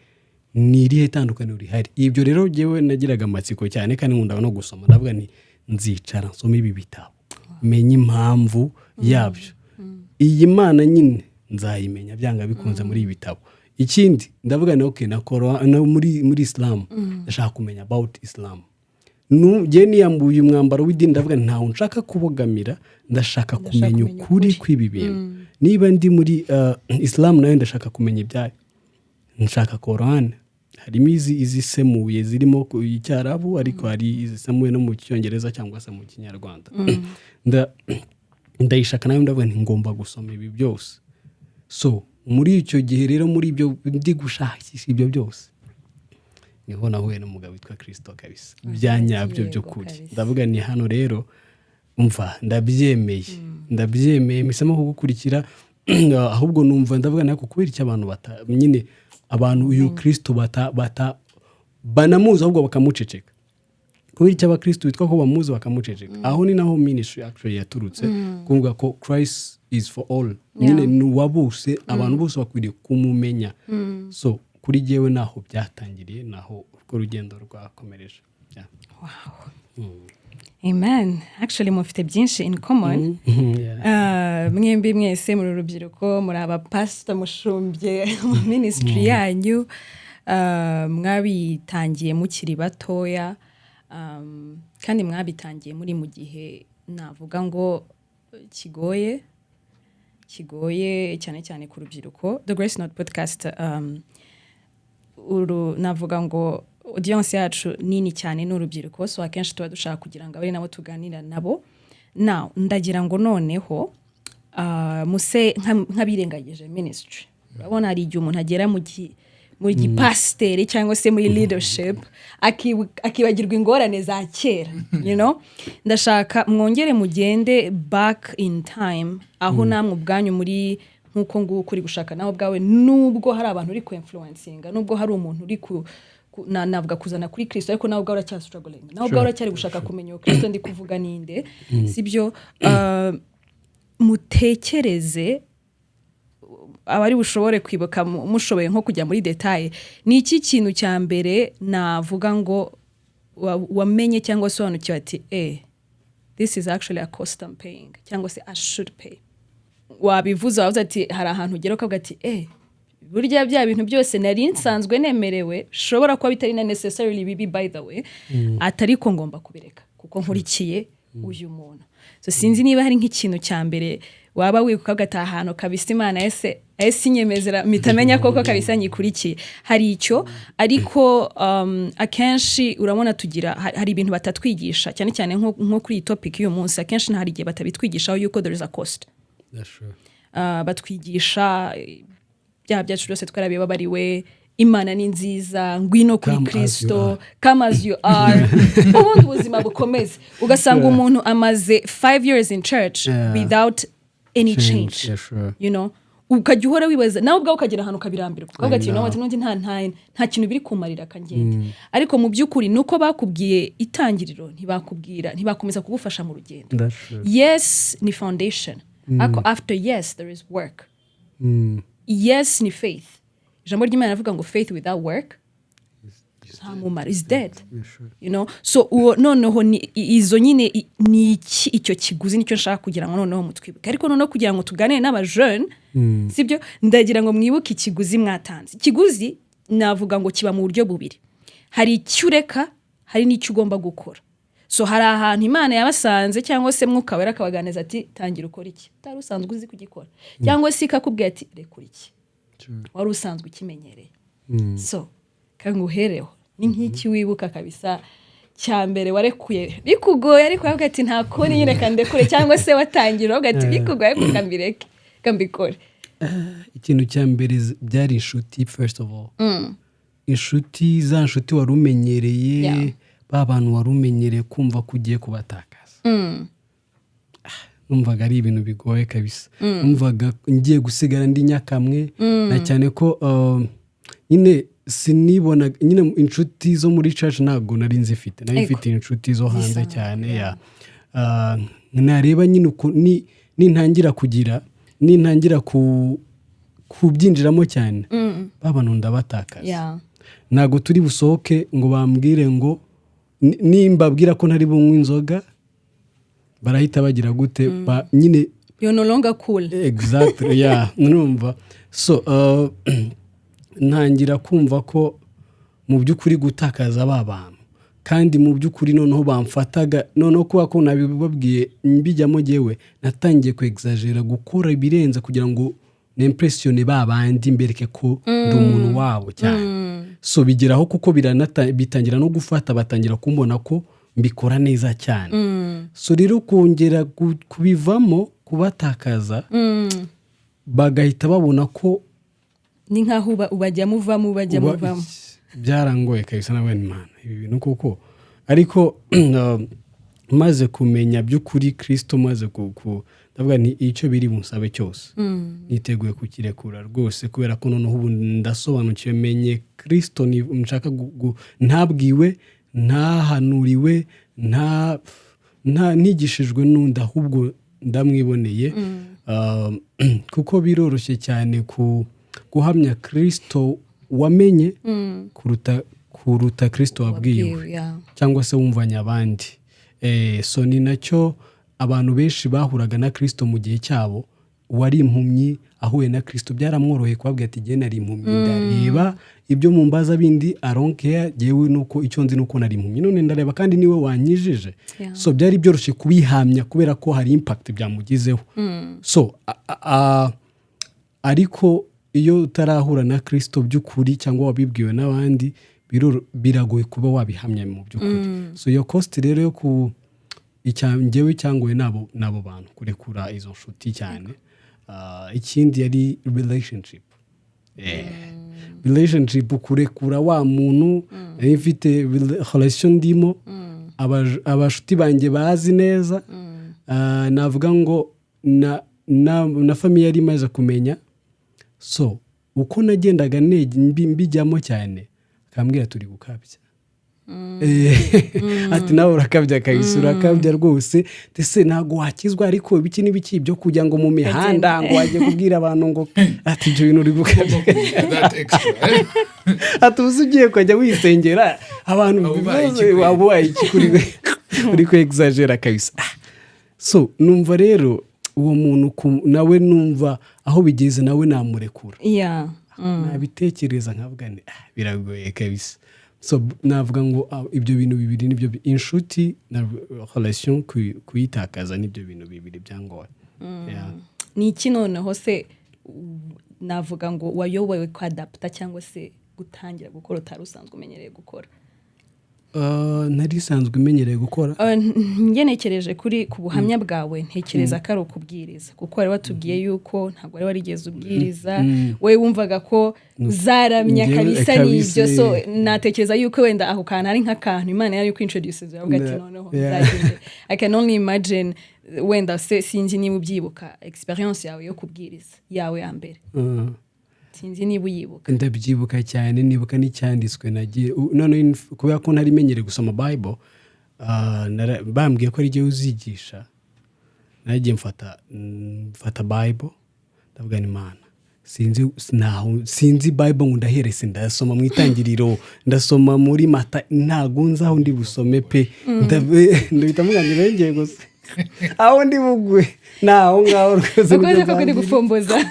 Ni irihe tandukaniro rihari? Ibyo rero jyewe nagiraga amatsiko cyane, kandi nkunda no gusoma. Ndavuga nti: "Nzicara nsome ibi bitabo, menye impamvu yabyo. Iyi Mana nyine nzayimenya byanga bikunze muri ibi bitabo." Ikindi ndavuga ni okay, na no muri Islam, ndashaka kumenya about Islam. Njye niyambuye umwambaro w'idini, ndavuga nti: "Ntawe nshaka kubogamira, ndashaka kumenya kumenya ukuri ukuri. kw'ibi bintu. Niba ndi muri Islam, nayo ndashaka kumenya ibyayo. Nshaka Korani, harimo izi izisemuye zirimo icyarabu, ariko hari izisemuye no mu Cyongereza cyangwa se mu Kinyarwanda. Ndayishaka nayo." Ndavuga nti: "Ngomba gusoma ibi byose." So muri icyo gihe rero, muri ibyo ndi gushakisha ibyo byose, Niho nahuye n'umugabo witwa Kirisito kabisa, bya nyabyo, by'ukuri. Ndavuga ni hano rero, umva, ndabyemeye, ndabyemeye, mpisemo kugukurikira. Ahubwo numva ndavuga nako kubera icyo abantu bata nyine, abantu uyu Kirisito bata banamuzi ahubwo bakamuceceka, kubera icyo abakristo bitwa ko bamuzi bakamuceceka. Aho ni naho ministry actually yaturutse, kuvuga ko Christ is for all nyine, ni uwa bose, abantu bose bakwiriye kumumenya. So kuri jyewe naho byatangiriye, naho urwo rugendo rwakomereje. Yeah. Amen. Actually mufite byinshi in common. Mwembi mwese muri urubyiruko, muri abapasita, mushumbye mu ministry yanyu. Mwabitangiye mukiri batoya, kandi mwabitangiye muri mu gihe navuga ngo kigoye, kigoye cyane cyane ku rubyiruko. The Grace Note Podcast, uru navuga ngo audience yacu nini cyane ni urubyiruko, so akenshi tuba dushaka kugira ngo abe ari nabo tuganira nabo. Now ndagira ngo noneho muse nk'abirengagije ministry. Urabona hari igihe umuntu agera mu gipasiteri cyangwa se muri leadership akibagirwa ingorane za kera. Ndashaka mwongere mugende back in time, aho namwe ubwanyu muri nk'uko nguko uri gushaka nawe ubwawe, nubwo hari abantu uri ku influencinga, nubwo hari umuntu uri ku navuga kuzana kuri Kristo, ariko nawe ubwawe uracyastruggling, nawe ubwawe uracyari gushaka kumenya uwo Kristo ndi kuvuga ninde, sibyo? Mutekereze abari bushobore kwibuka, mushoboye nko kujya muri détails, ni iki kintu cya mbere navuga ngo wamenye cyangwa sobanukiwe ati "This is actually a cost I'm paying" cyangwa se "I should pay"? Wabivuze, wavuze ati hari ahantu ugera ukavuga ati "Burya bya bintu byose nari nsanzwe nemerewe shobora kuba bitari na necessarily bibi, by the way, atari ko ngomba kubireka kuko nkurikiye uyu muntu." So sinzi niba hari nk'ikintu cya mbere waba wibuka ukavuga ati "Ahantu kabisa Imana ese inyemezera mpita menya koko kabisa nyikurikiye." Hari icyo, ariko akenshi urabona tugira hari ibintu batatwigisha cyane cyane nko kuri iyi topic y'uyu munsi. Akenshi hari igihe batabitwigishaho yuko there is a cost. That's true. Batwigisha ibyaha byacu byose twarabibabariwe, Imana ni nziza, ngwino kuri Come as you Kristo, are. Come as you are, ubundi ubuzima bukomeze. Ugasanga umuntu amaze 5 years in church without any change. Ukajya uhora wibaza nawe ubwawe, ukagera ahantu ukabirambirwa, ukavuga ati I "You know what, know. n'undi nta kintu biri kumarira, akangenda." Ariko mu by'ukuri ni uko bakubwiye itangiriro, ntibakubwira, ntibakomeza kugufasha mu rugendo. That's true. Yes ni foundation, ariko after yes there is work. Yes ni faith. Ijambo ry'Imana rivuga ngo faith without work nta mumaro, is dead. So uwo noneho ni izo nyine ni iki icyo kiguzi nicyo nshaka kugira ngo noneho mutwibuke. Ariko noneho kugira ngo tuganire n'abajene, sibyo, ndagira ngo mwibuke ikiguzi mwatanze. Ikiguzi navuga ngo kiba mu buryo bubiri: hari icyo ureka, hari n'icyo ugomba gukora. So hari ahantu Imana yabasanze cyangwa se Mwuka Wera akabaganiriza ati "Tangira ukora iki utari usanzwe uzi kugikora", cyangwa se ikakubwira ati "Rekura iki wari usanzwe ukimenyereye." So kanguhereho, ni nk'iki wibuka kabisa cya mbere warekuye bikugoye, ariko wavuga ati "Nta kundi nyine, kandekure", cyangwa se watangira uvuga ati "Bikugoye ariko kambireke, kambikore"? Ikintu cya mbere byari inshuti, first of all inshuti, za nshuti wari umenyereye, ba bantu wari umenyereye, kumva ko ugiye kubatakaza. Numvaga ari ibintu bigoye kabisa. Numvaga ngiye gusigara ndi nyakamwe, na cyane ko nyine sinibona nyine inshuti zo muri church, ntabwo nari nzifite. Nari mfite inshuti zo hanze Zisanzwe, cyane ya. Nareba nyine uku nintangira kubyinjiramo cyane, ba bantu ndabatakaza. Ntabwo turi busohoke ngo bambwire ngo nimbabwira ko ntari bunywe inzoga, barahita bagira gute? Nyine You're no longer cool. Exactly, yeah. Numva so ntangira kumva ko mu by'ukuri gutakaza ba bantu, kandi mu by'ukuri noneho bamfataga, noneho kuba ko nabibabwiye mbijyamo, jyewe natangiye kwexagera, gukora ibirenze kugira ngo nimpressionne ba bandi, mbereke ko ndi umuntu wabo cyane. So bigeraho kuko bitangira no gufata, batangira kumbona ko mbikora neza cyane. So rero kongera kubivamo, kubatakaza, bagahita babona ko Ni nkaho ubajyamo uvamo, ubajyamo uba uvamo. Byarangoye kabisa. Nawe, Imana, ibi bintu koko. Ariko maze kumenya by'ukuri Kirisito, maze ndavuga nti icyo biri bunsabe cyose niteguye kukirekura rwose, kubera ko noneho ubu ndasobanukiwe, menye Kirisito. Nshaka ntabwiwe, ntahanuriwe, nta ntigishijwe n'undi, ahubwo ndamwiboneye. Kuko biroroshye cyane guhamya Kirisito wamenye kuruta Kirisito wabwiwe Wabwiwe, yeah. cyangwa se wumvanye abandi. So ni nacyo abantu benshi bahuraga na Kirisito mu gihe cyabo. Uwari impumyi ahuye na Kirisito, byaramworoheye kubabwira ati: "Jye nari impumyi, ndareba. Ibyo mumbaza bindi aronkeya, jyewe nuko icyo nzi nuko nari impumyi, none ndareba, kandi niwe wanyijije." So byari byoroshye kubihamya kubera ko hari impact byamugizeho. So ariko iyo utarahura na Kirisito by'ukuri cyangwa wabibwiwe n'abandi, biragoye kuba wabihamya mu by'ukuri. So iyo cost rero yo ku njyewe icyangoye nabo bantu, kurekura izo nshuti cyane. Ikindi yari relationship. Relationship, kurekura wa muntu nari mfite relation ndimo, abashuti banjye bazi neza. Navuga ngo na famille yari imaze kumenya. So uko nagendaga mbijyamo cyane, akambwira: "Turi gukabya." Ati: "Nawe urakabya kabisa, urakabya rwose. Ndetse ntabwo wakizwa, ariko ibiki n'ibiki byo kujya ngo mu mihanda, ngo wajye kubwira abantu ngo," ati: "Ibyo bintu uri gukabya." That extra, eh? Ati: "Ubu ugiye kujya wisengera abantu, Waba ubaye iki kuri- waba ubaye iki kuri we? Uri ku exagéra kabisa." So numva rero uwo muntu nawe numva aho bigeze nawe namurekura. Nabitekereza nkavuga ni "Ah, biragoye kabisa." So navuga ngo ibyo bintu bibiri nibyo inshuti na relation kuyitakaza, nibyo bintu bibiri byangora. Yeah. Ni iki noneho se navuga ngo wayobowe kwadapta cyangwa se gutangira gukora utari usanzwe umenyereye gukora? Nari isanzwe imenyereye gukora. Ngenekereje kuri ku buhamya bwawe, ntekereza ko ari ukubwiriza, kuko wari watubwiye yuko ntabwo wari warigeze ubwiriza. Wowe wumvaga ko uzaramya Njyewe kabisa kabisa, n'ibyo. So natekereza yuko wenda ako kantu ari nk'akantu Imana yari kwintroduce, iravuga ati noneho nzagende. I can only imagine. Wenda se sinzi niba ubyibuka, experience yawe yo kubwiriza yawe ya mbere. Sinzi niba uyibuka. Ndabyibuka cyane. Nibuka n'icyanditswe nagiye noneho kubera ko ntari menyereye gusoma Bible, bambwiye ko ari jyewe uzigisha. Nagiye mfata Bible, ndavuga ni Imana, sinzi sinzi Bible ngo ndaherese, ndasoma mu Itangiriro, ndasoma muri Mata, ntago nzi aho ndi busome pe. Ndahita mvuga ngo ngiye gusa aho ndi bugwe ni aho ngaho rwose. Ukoze nibyo ko kuri nzabwiriza. gufomboza.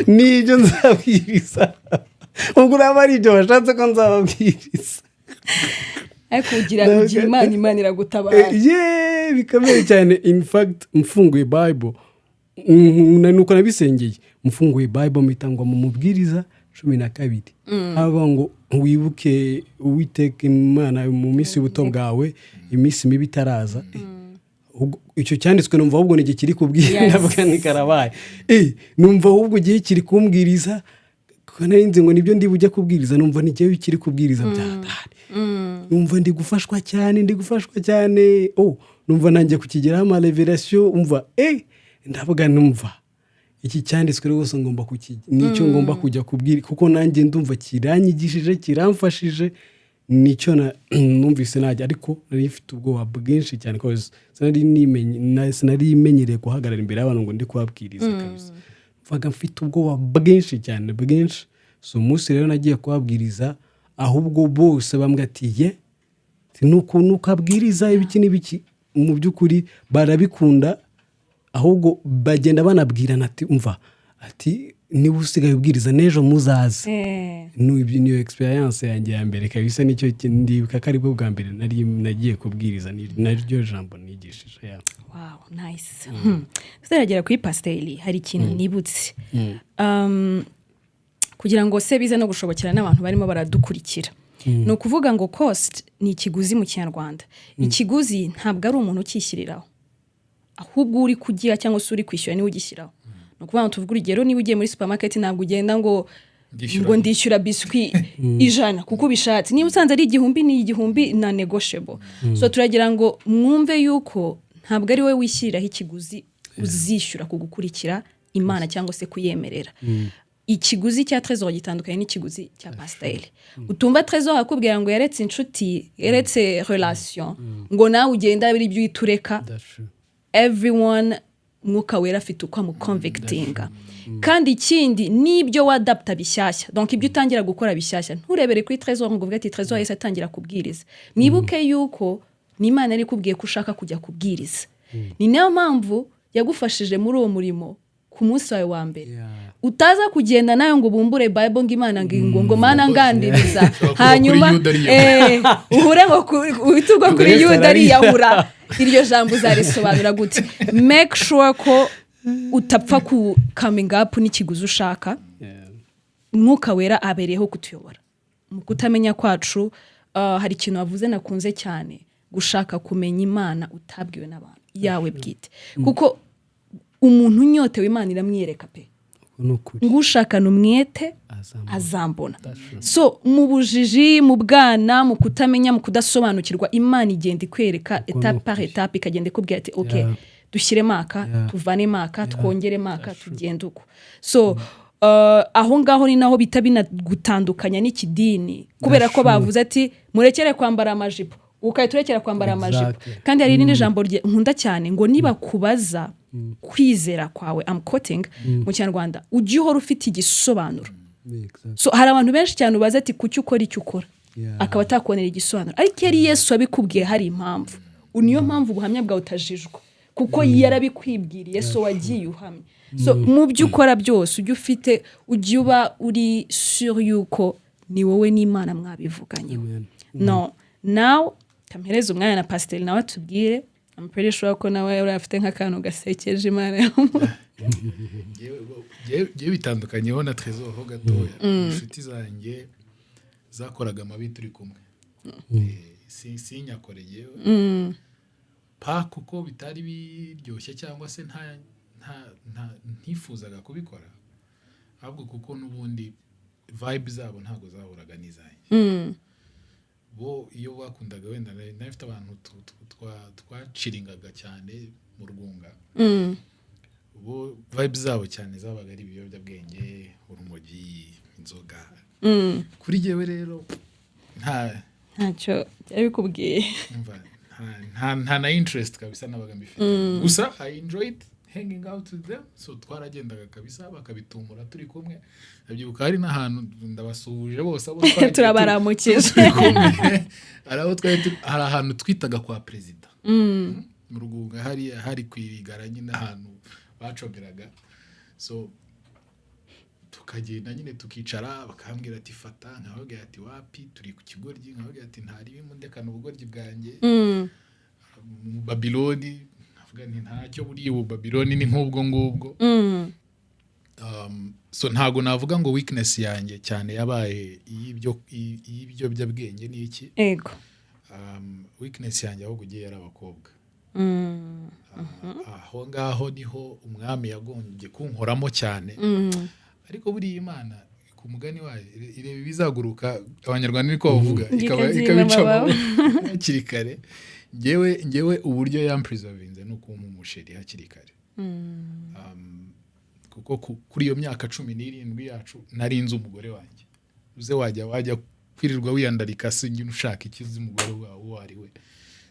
Nibyo nzabwiriza, ubwo uraba ari ibyo bashatse ko nzababwiriza. Ariko ugira Imana, Imana iragutabara. Ye, bikomeye cyane. In fact, mfunguye Bible, nuko nabisengeye, mfunguye Bible mpita ngwa mu Mubwiriza 12, havuga ngo: "Wibuke Uwiteka Imana mu minsi y'ubuto bwawe, iminsi mibi itaraza." Icyo cyanditswe numva ahubwo ni igihe kiri kubwira. Ndavuga ni karabaye. Numva ahubwo igihe kiri kumbwiriza, kuko nari nzi ngo nibyo ndi bujye kubwiriza. Numva ni igihe kiri kubwiriza byatari. Numva ndi gufashwa cyane, ndi gufashwa cyane. Oh, numva nanjye kukigeraho ama révélation. Umva, ndavuga numva iki cyanditswe rwose ngomba nicyo ngomba kujya kubwira, kuko nanjye ndumva kiranyigishije, kiramfashije. Nicyo numvise najya, ariko nari mfite ubwoba bwinshi cyane cause sinari menyereye guhagarara imbere y'abantu ngo ndi kubabwiriza kabisa. Mvaga mfite ubwoba bwinshi cyane, bwinshi. So umunsi rero nagiye kubabwiriza, ahubwo bose bambwira ati: "Ye, ni ukuntu ukabwiriza ibiki n'ibiki." Mu by'ukuri barabikunda, ahubwo bagenda banabwirana ati: "Umva," ati: "niba usigaye ubwiriza, n'ejo muzaze." Niyo experience yanjye ya mbere kabisa. Nicyo ndibuka ko aribwo bwa mbere nari nagiye kubwiriza, ni naryo jambo nigishije, yeah. Wow, nice. Tutaragera kuri pasiteri, hari ikintu nibutse. Kugira ngo se bize no gushobokera n'abantu barimo baradukurikira, ni ukuvuga ngo cost ni ikiguzi mu Kinyarwanda. Ikiguzi ntabwo ari umuntu ukishyiriraho, ahubwo uri kugira cyangwa se uri kwishyura niwe ugishyiraho. Ni ukuvuga ngo tuvuge urugero, niba ugiye muri supermarket, ntabwo ugenda ngo Ndishyura. Ngo ndishyura biswi 100 kuko ubishatse. Niba usanze ari 1000, ni 1000 na negotiable. So turagira ngo mwumve yuko ntabwo ari wowe wishyiriraho ikiguzi uzishyura ku gukurikira Imana cyangwa se kuyemerera. Ikiguzi cya Trésor gitandukanye n'ikiguzi cya pasiteri. Utumva Trésor akubwira ngo yaretse inshuti, yaretse relation, ngo nawe ugenda ari ibyo uhita ureka. That's true. Everyone, Mwuka Wera afite uko amuconvictinga. Kandi ikindi, n'ibyo wadapta bishyashya, donc ibyo utangira gukora bishyashya, nturebere kuri Trésor ngo uvuge ati Trésor yahise atangira kubwiriza. Mwibuke yuko ni Imana yari ikubwiye ko ushaka kujya kubwiriza, ni nayo mpamvu yagufashije muri uwo murimo ku munsi wawe wa mbere. Utaza kugenda nawe ngo bumbure Bible ngo Imana ngo Mana ngandiriza. Ushobora kuba Hanyuma kuri Yuda ariyahura. Uhure ngo uhite ugwa kuri Yesu Yuda arariyahura. ariyahura. Iryo jambo uzarisobanura gute? Make sure ko utapfa ku coming up n'ikiguzi ushaka. Mwuka Wera abereyeho kutuyobora mu kutamenya kwacu. Hari ikintu wavuze nakunze cyane: gushaka kumenya Imana utabwiwe n'abantu, yawe bwite, kuko umuntu unyotewe Imana iramwiyereka pe. Uko ni ukuri. Ngo ushakana umwete Azambona. azambona. So mu bujiji, mu bwana, mu kutamenya, mu kudasobanukirwa, Imana igenda ikwereka Uko ni étape par ukuri. étape, ikagenda ikubwira ati: "Ok, dushyiremo aka, tuvanemo aka, twongeremo aka, tugende uko." So aho ngaho ni naho bita binagutandukanya n'ikidini, kubera ko bavuze ati: "Murekere kwambara amajipo," ugahita urekera kwambara amajipo. Kandi hari irindi jambo nkunda cyane, ngo nibakubaza kwizera kwawe, I'm quoting mu Kinyarwanda, ujye uhora ufite igisobanuro. So hari abantu benshi cyane ubaza ati: "Kuki ukora icyo ukora?" Akaba atakubonera igisobanuro. Ariko iyo ari Yesu wabikubwiye, hari impamvu. Niyo mpamvu ubuhamya bwawe utajijwa, kuko yarabikwibwiriye. So wagiye uhamya. So mu byo ukora byose, ujye ufite, ujye uba uri sure yuko ni wowe n'Imana mwabivuganyeho. Amen. No now kampereza umwanya na pasiteri nawe atubwire. I'm pretty sure ko nawe yari afite nk'akantu gasekeje Imana Njyewe bitandukanyeho na Trésor ho gatoya. Inshuti zanjye zakoraga amabi turi kumwe. Sinyakore yewe pa, kuko bitari biryoshye cyangwa se nta ntifuzaga kubikora, ahubwo kuko n'ubundi vibe zabo ntabwo zahuraga n'izanjye. Bo iyo bakundaga, wenda nari mfite abantu twaciringaga cyane mu Rwunga, bo vibe zabo cyane zabaga ari ibiyobyabwenge, urumogi, inzoga. Kuri jyewe rero nta Ntacyo byari bikubwiye. Umva, nta na interest kabisa nabaga mbifite. Gusa I enjoyed hanging out with them, so twaragendaga kabisa bakabitumura turi kumwe. Ndabyibuka hari n'ahantu, ndabasuhuje bose abo twagiye Turabaramukije. turi kumwe. Hari aho twari hari ahantu twitaga kwa perezida mu Rugunga, hariya hari ku irigara nyine, ahantu bacomeraga. So tukagenda nyine tukicara, bakambwira ati: "Fata," nkababwira ati: "Wapi, turi ku kigoryi." Nkababwira ati: "Ntaribimo, ndekana ubugoryi bwanjye mu Babiloni." Nkavuga nti: "Ntacyo, buriya ubu Babiloni ni nk'ubwo ngubwo." So ntago navuga ngo weakness yanjye cyane yabaye iy'ibiyobyabwenge n'iki. Weakness yanjye ahubwo ugiye yari abakobwa. Aho ngaho niho Umwami yagombye kunkoramo cyane. Ariko buriya Imana, ku mugani wayo, ireba ibizaguruka, Abanyarwanda niko bavuga, Ikabyima ikabica amababa. amababa hakiri kare. Ngewe uburyo yampreservinze ni ukumpa umuchéri hakiri kare. Kuko kuri iyo myaka 17 yacu nari nzi umugore wanjye. Uze wajya kwirirwa wiyandarika se nyine ushaka ikizi umugore wawe uwo ari we?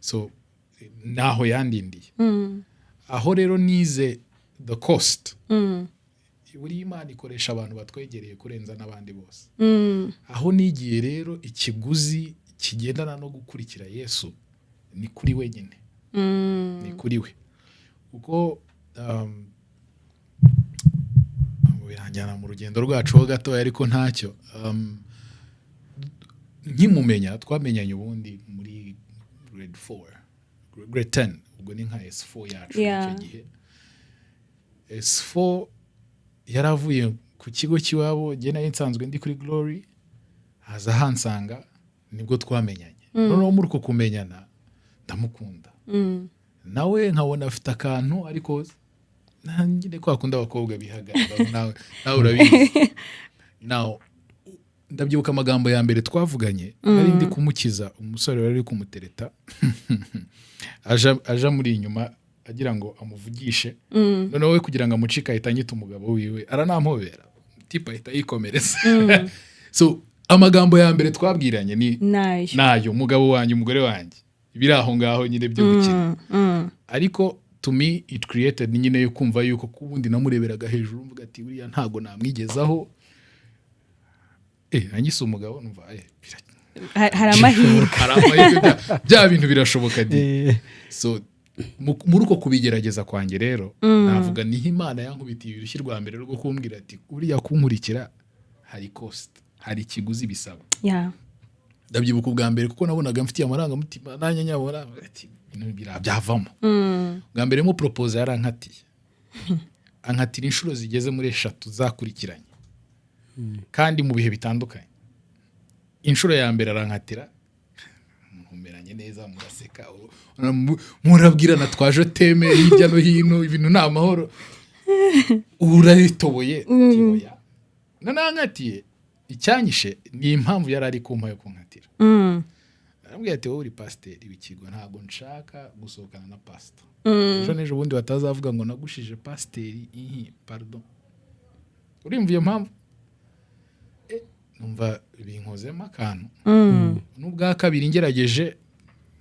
So naho yandindiye. Aho rero nize the cost. Buriya Imana ikoresha abantu batwegereye kurenza n'abandi bose. Aho nigiye rero ikiguzi kigendana no gukurikira Yesu ni kuri we nyine, ni kuri we, kuko biranjyana mu rugendo rwacu ho gatoya, ariko ntacyo. Nkimumenya, twamenyanye ubundi muri grade 4, grade 10, ubwo ni nka S4 yacu. Icyo gihe S4 yaravuye ku kigo cy'iwabo, njye nari nsanzwe ndi kuri Glory, haza hansanga, nibwo twamenyanye. Noneho muri uko kumenyana ndamukunda, nawe nkabona afite akantu, ariko nyine kwa kundi abakobwa bihagarara, nawe urabizi. Now Ndabyibuka amagambo ya mbere twavuganye, nari ndi kumukiza umusore wari uri kumutereta, aja muri inyuma agira ngo amuvugishe. Noneho we kugira ngo amucike ahita anyita umugabo wiwe, aranampobera, type ahita yikomereza. So amagambo ya mbere twabwiranye ni nayo nayo: umugabo wanjye, umugore wanjye, biri aho ngaho nyine byo gukina. Ariko to me it created nyine yo kumva yuko kubundi namureberaga hejuru, mvuga ati buriya ntago namwigezaho, anyise umugabo, numva Hari amahirwe. Hari amahirwe, bya bintu birashoboka di. So muri uko kubigerageza kwanjye rero, navuga niho Imana yankubitiye urushyi rwa mbere rwo kumbwira ati uriya kunkurikira hari cost, hari ikiguzi bisaba. Ndabyibuka ubwa mbere, kuko nabonaga mfitiye amarangamutima nanjye nyabona ati ibintu byavamo. Bwa mbere mu propose yarankatiye, ankatira inshuro zigeze muri eshatu zakurikiranye kandi mu bihe bitandukanye. Inshuro ya mbere arankatira, mumeranye neza, muraseka, murabwirana twaje teme hirya no hino, ibintu ni amahoro, uraritoboye. Ati oya. Noneho ankatiye, icyanyishe ni impamvu yari ari kumpa yo kunkatira. Arambwira ati wowe uri pasiteri w'ikigo, ntabwo nshaka gusohokana na pasita, ejo n'ejo bundi batazavuga ngo nagushije pasiteri. Ihi, pardon, urimva iyo mpamvu? Numva binkozemo akantu. N'ubwa kabiri ngerageje,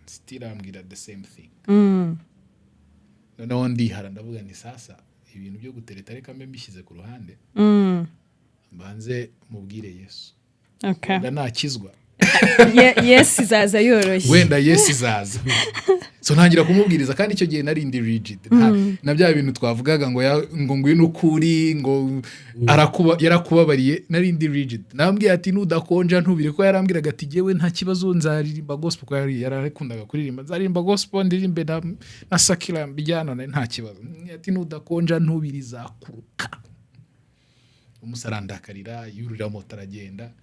still ambwira the same thing. Noneho ndihara, ndavuga ni sasa ibintu byo gutereta reka mbe mbishyize ku ruhande, mbanze mubwire Yesu. Wenda nakizwa, Yes izaza yoroshye. Wenda Yesu izaza. So ntangira kumubwiriza, kandi icyo gihe nari ndi rigid. Na bya bintu twavugaga ngo ngo ngwino ukuri, ngo arakuba yarakubabariye, nari ndi rigid. Nambwiye ati nudakonja ntubire, ko yarambwiraga ati jyewe nta kibazo, nzaririmba gospel, ko yari yarakundaga kuririmba, nzaririmba gospel, ndirimbe na secular mbijyana nta kibazo. Ati nudakonja ntubire izakuruka. Umusarandakarira, yurira moto aragenda.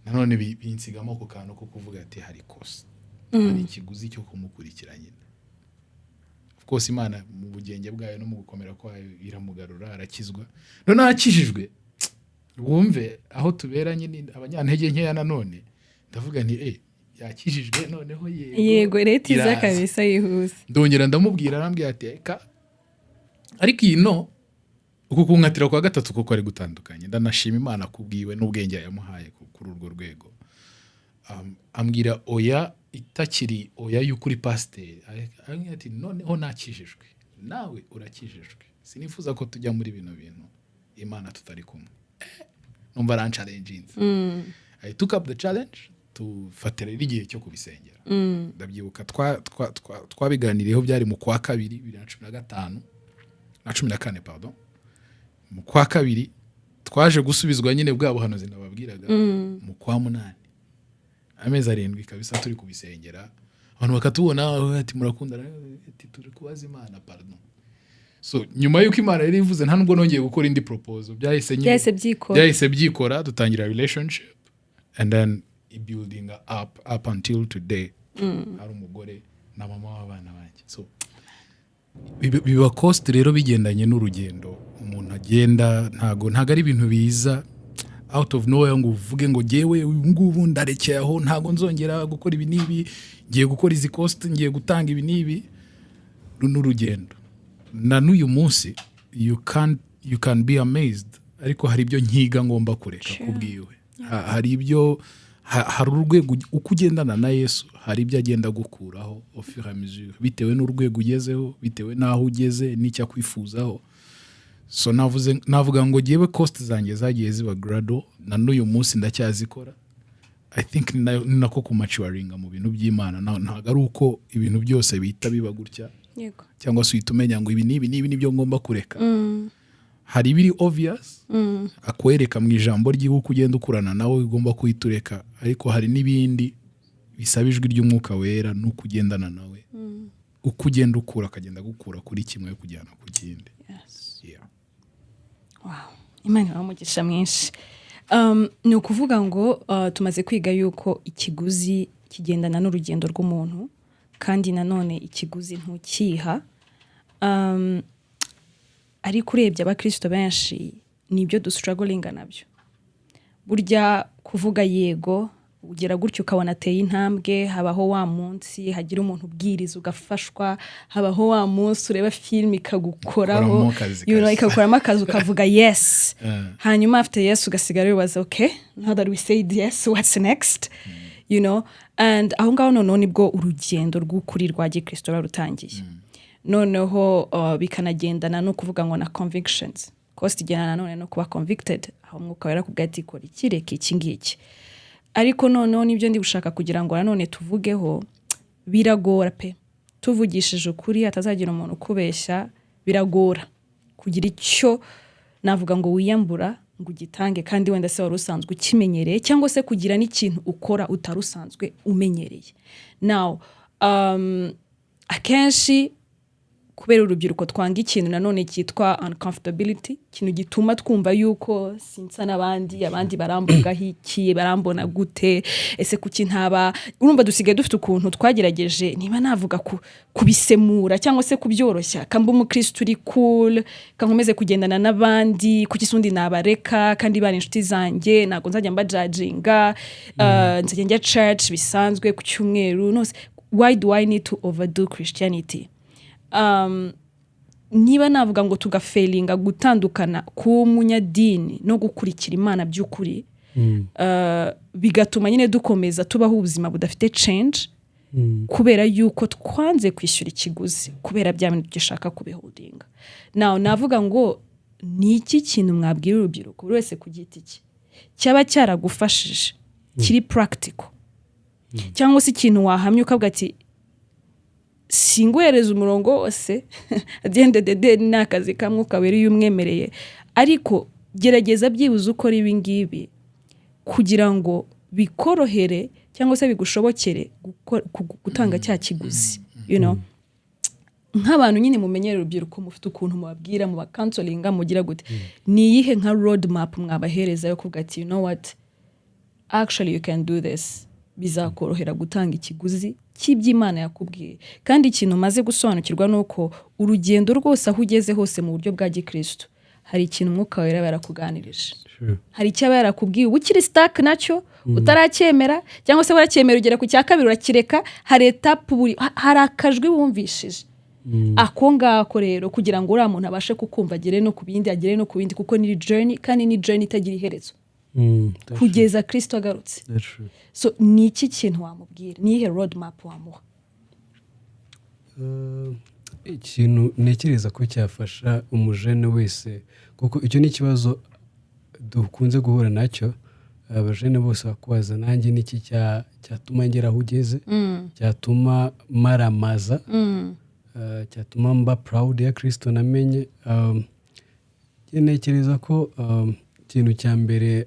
Nanone binsigamo ako kantu ko kuvuga ati hari cost, hari ikiguzi cyo kumukurikira nyine. Of course Imana mu bugenge bwayo no mu gukomera kwayo iramugarura, arakizwa. Noneho akijijwe, wumve aho tuberanye ni abanyantege nkeya. Nanone ndavuga nti yakijijwe noneho, yego. Yego, leta iza Iraza. Kabisa yihuse. Ndongera ndamubwira, arambwira ati eka. Ariko iyi no uku kunkatira kwa gatatu kuko ari gutandukanye, ndanashima Imana kubwiwe n'ubwenge yamuhaye kuri urwo rwego. Ambwira oya itakiri oya y'ukuri pasiteri. Arambwira ati noneho nakijijwe, nawe urakijijwe, sinifuza ko tujya muri bino bintu Imana tutari kumwe. Numva aranchallenginze. I took up the challenge, tufatira rero igihe cyo kubisengera. Ndabyibuka twabiganiriyeho, byari mu kwa kabiri 2015 na 14, pardon, mu kwa kabiri. Twaje gusubizwa nyine bwa buhanuzi nababwiraga mu kwa munani, amezi 7 kabisa turi kubisengera. Abantu bakatubona ati murakundana, ati turi kubaza Imana, pardon. So nyuma y'uko Imana yari ivuze, nta nubwo nongeye gukora indi proposal, byahise nyine byahise byikora. Byahise byikora, dutangira relationship and then building up until today ari umugore na mama w'abana banjye. So biba cost rero bigendanye n'urugendo umuntu agenda. Ntago ari ibintu biza out of nowhere ngo uvuge ngo jyewe ubu ngubu ndarekeye aho, ntago nzongera gukora ibi n'ibi, ngiye gukora izi cost, ngiye gutanga ibi n'ibi. Uru ni urugendo. Na n'uyu munsi you can be amazed, ariko hari ibyo nkiga ngomba kureka kubwiwe. Hari ibyo hari urwego uko ugendana na Yesu, hari ibyo agenda agukuraho au fur et à mesure, bitewe n'urwego ugezeho, bitewe n'aho ugeze n'icyo akwifuzaho. So navuze, navuga ngo jyewe cost zanjye zagiye ziba gradual, na n'uyu munsi ndacyazikora. I think ni nako kumaturinga mu bintu by'Imana. Ntabwo ari uko ibintu byose bihita biba gutya cyangwa se uhita umenya ngo ibi n'ibi n'ibi nibyo ngomba kureka. Hari ibiri obvious akwereka mu ijambo ry'iwe, uko ugenda ukurana nawe ugomba kuhita ureka, ariko hari n'ibindi bisaba ijwi ry'Umwuka Wera n'uko ugendana nawe, uko ugenda ukura akagenda agukura kuri kimwe kujyana ku kindi. Yeah. Wow. Imana ibahe umugisha mwinshi. Ni ukuvuga ngo tumaze kwiga yuko ikiguzi kigendana n'urugendo rw'umuntu, kandi nanone ikiguzi ntukiha. Ariko urebye abakristo benshi nibyo dustrugglinga nabyo. Burya kuvuga yego, ugera gutyo ukabona ateye intambwe. Habaho wa munsi hagira umuntu ubwiriza ugafashwa, habaho wa munsi ureba filime ikagukoraho, Ukoramo akazi kabisa. Ikagukoramo akazi, ukavuga yes. Hanyuma after yes ugasigara wibaza, "Okay, now that we said yes, what's next?" And aho ngaho noneho nibwo urugendo rw'ukuri rwa gikristo ruba rutangiye. Noneho bikanagendana no kuvuga ngo na convictions cost igendana nanone no kuba convicted, aho Umwuka Wera akubwira ati kora iki, reka iki ngiki. Ariko noneho nibyo ndi gushaka kugira ngo nanone tuvugeho. Biragora pe, tuvugishije ukuri, hatazagira umuntu ukubeshya, biragora kugira icyo navuga ngo wiyambura ngo ugitange kandi wenda se wari usanzwe ukimenyereye, cyangwa se kugira n'ikintu ukora utari usanzwe umenyereye. Now akenshi kubera urubyiruko twanga ikintu nanone cyitwa uncomfortability, ikintu gituma twumva yuko sinsa n'abandi, abandi baramvugaho iki, barambona gute, ese kuki ntaba? Urumva dusigaye dufite ukuntu twagerageje, niba navuga kubisemura cyangwa se kubyoroshya, kamba umukristo uri cool, kankomeze kugendana n'abandi, kuki se undi nabareka kandi bari inshuti zanjye? Ntabwo nzajya mbajudginga, nzajya njya church bisanzwe ku cyumweru nose. Why do I need to overdo Christianity? Niba navuga ngo tugafailinga gutandukana k'umunyadini no gukurikira Imana by'ukuri, bigatuma nyine dukomeza tubaho ubuzima budafite change, kubera yuko twanze kwishyura ikiguzi, kubera bya bintu dushaka kubiholdinga. Now navuga ngo ni iki kintu mwabwira urubyiruko, buri wese ku giti cye, cyaba cyaragufashije kiri practical, cyangwa se ikintu wahamya ukavuga ati singuhereza umurongo wose, at the end of the day ni akazi kamwe ukabera iyo umwemereye, ariko gerageza byibuze ukora ibi ngibi kugira ngo bikorohere cyangwa se bigushobokere gutanga cya kiguzi, nk'abantu nyine mumenyere urubyiruko, mufite ukuntu mubabwira, mubacounselinga, mugira gute, ni iyihe nka road map mwabahereza yo kuvuga ati, "You know what, actually you can do this, bizakorohera gutanga ikiguzi cy'iby'Imana yakubwiye"? Kandi ikintu umaze gusobanukirwa ni uko urugendo rwose, aho ugeze hose mu buryo bwa gikristo, hari ikintu Umwuka Wera aba yarakuganirije, hari icyo aba yarakubwiye uba ukiri stuck nacyo, utaracyemera, cyangwa se waracyemera ugera ku cya kabiri urakireka. Hari étape buri hari akajwi wumvishije. Ako ngako rero, kugira ngo uriya muntu abashe kukumva, agere no ku bindi, agere no ku bindi, kuko ni journey, kandi ni journey itagira iherezo kugeza Kristo agarutse. That's true. So ni iki kintu wamubwira? Ni iyihe road map wamuha? Ikintu ntekereza ko cyafasha umujene wese, kuko icyo ni ikibazo dukunze guhura nacyo, abajene bose bakubaza nanjye niki cyatuma ngera aho ugeze, cyatuma maramaza, cyatuma mba proud ya Kristo namenye. Njye ntekereza ko ikintu cya mbere,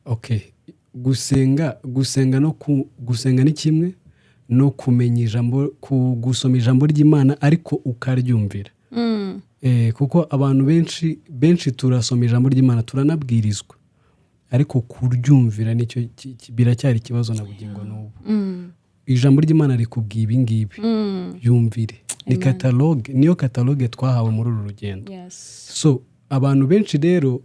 okay, gusenga no gusenga ni kimwe no kumenya ijambo, gusoma ijambo ry'Imana ariko ukaryumvira. Kuko abantu benshi benshi turasoma ijambo ry'Imana, turanabwirizwa, ariko kuryumvira nicyo biracyari ikibazo na bugingo n'ubu. Ijambo ry'Imana rikubwiye ibi ngibi, yumvire. Ni catalogue, niyo catalogue twahawe muri uru rugendo. So abantu benshi rero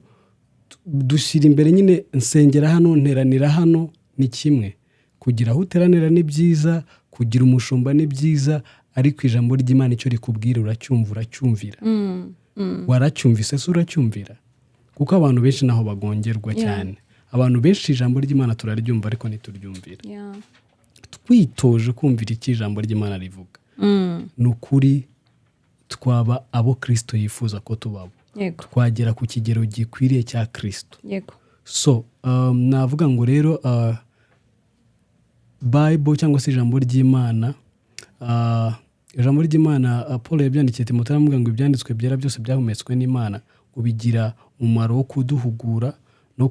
dushyira imbere nyine nsengera hano, nteranira hano. Ni kimwe, kugira aho uteranira ni byiza, kugira umushumba ni byiza, ariko ijambo ry'Imana icyo rikubwira uracyumva, uracyumvira? Waracyumvise se uracyumvira? Kuko abantu benshi naho bagongerwa cyane. Abantu benshi ijambo ry'Imana turaryumva ariko ntituryumvira. Twitoje kumvira icyo ijambo ry'Imana rivuga, ni ukuri twaba abo Kirisito yifuza ko tubabo, twagera ku kigero gikwiriye cya Kirisito. So navuga ngo rero Bible cyangwa se ijambo ry'Imana, Paul yabyandikiye Timoteyo, aramubwira ngo ibyanditswe byera byose byahumetswe n'Imana, ngo bigira umumaro wo kuduhugura no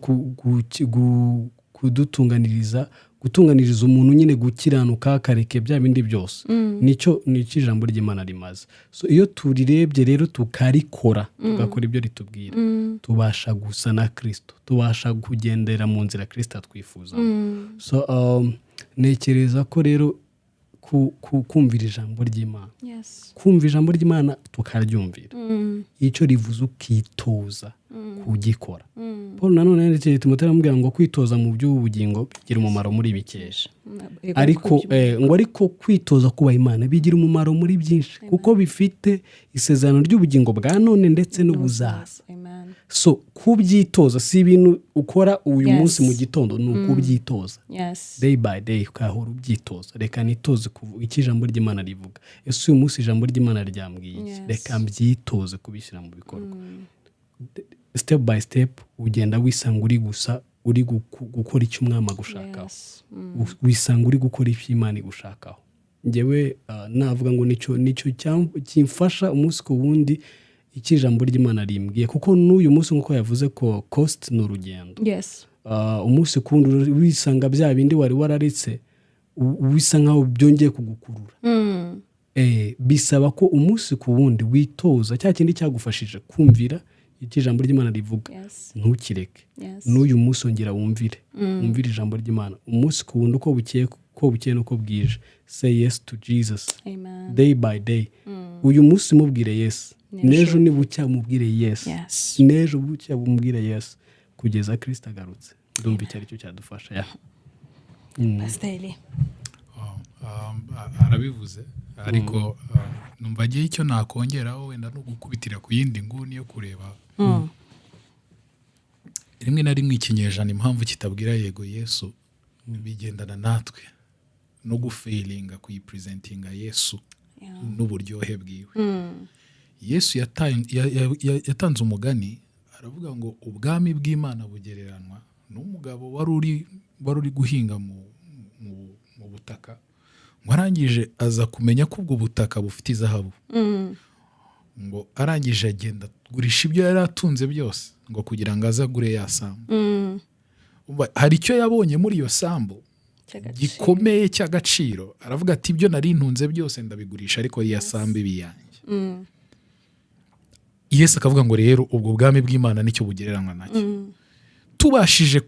kudutunganiriza, gutunganiriza umuntu nyine gukiranuka, akareka bya bindi byose. Nicyo ijambo ry'Imana rimaze. So iyo turirebye rero tukarikora, tugakora ibyo ritubwira, tubasha gusa na Kirisito, tubasha kugendera mu nzira Kirisito atwifuzamo. So ntekereza ko rero kumvira ijambo ry'Imana, kumva ijambo ry'Imana tukaryumvira, icyo rivuze ukitoza. Kugikora. Paul nanone yandikiye Timoteyo, aramubwira ngo kwitoza mu by'ubugingo bigira umumaro muri bikeya. Ariko ngo ariko kwitoza kubaha Imana bigira umumaro muri byinshi, kuko bifite isezerano ry'ubugingo bwa none ndetse n'ubuzaza. Amen. So kubyitoza si ibintu ukora uyu munsi mu gitondo, ni ukubyitoza day by day, ukahora ubyitoza. Reka nitoze kuvuga icyo ijambo ry'Imana rivuga. Ese uyu munsi ijambo ry'Imana ryambwiye iki? Reka mbyitoze kubishyira mu bikorwa. Step by step ugenda wisanga uri gusa uri gukora icyo Umwami agushakaho. Wisanga uri gukora icyo Imana igushakaho. Ngewe navuga ngo nicyo kimfasha umunsi ku wundi, icyo ijambo ry'Imana rimbwiye, kuko n'uyu munsi, nk'uko yavuze ko cost ni urugendo. Umunsi ku wundi wisanga bya bindi wari wararetse bisa nkaho byongeye kugukurura. Bisaba ko umunsi ku wundi witoza cya kindi cyagufashije kumvira icyo ijambo ry'Imana rivuga. Ntukireke. N'uyu munsi ongera wumvire ijambo ry'Imana umunsi ku wundi, uko bukeye n'uko bwije. Say yes to Jesus. Amen. Day by day. Uyu munsi mubwire yes. N'ejo. N'ejo nibucya mubwire yes. N'ejo bucya mubwire yes, kugeza Kirisita agarutse. Ndumva icyo ari cyo cyadufasha ya. Pastor Eli. Oh, arabivuze, ariko numva agiye icyo nakongeraho wenda no gukubitira ku yindi nguni yo kureba rimwe na rimwe ikinyejana impamvu kitabwira yego Yesu, bigendana natwe no gufailinga kuyipresentinga Yesu n'uburyohe bwiwe. Yesu yatanze umugani, aravuga ngo ubwami bw'Imana bugereranwa n'umugabo wari uri guhinga mu butaka, ngo arangije aza kumenya ko ubwo butaka bufite izahabu, ngo arangije agenda agurisha ibyo yari atunze byose ngo kugira ngo aze agure ya sambu. Umva, hari icyo yabonye muri iyo sambu Cy'agaciro. gikomeye cy'agaciro. Aravuga ati: "Ibyo nari ntunze byose ndabigurisha, ariko iya sambu iba iyanjye." Yesu akavuga ngo rero ubwo bwami bw'Imana nicyo bugereranywa nacyo. Tubashije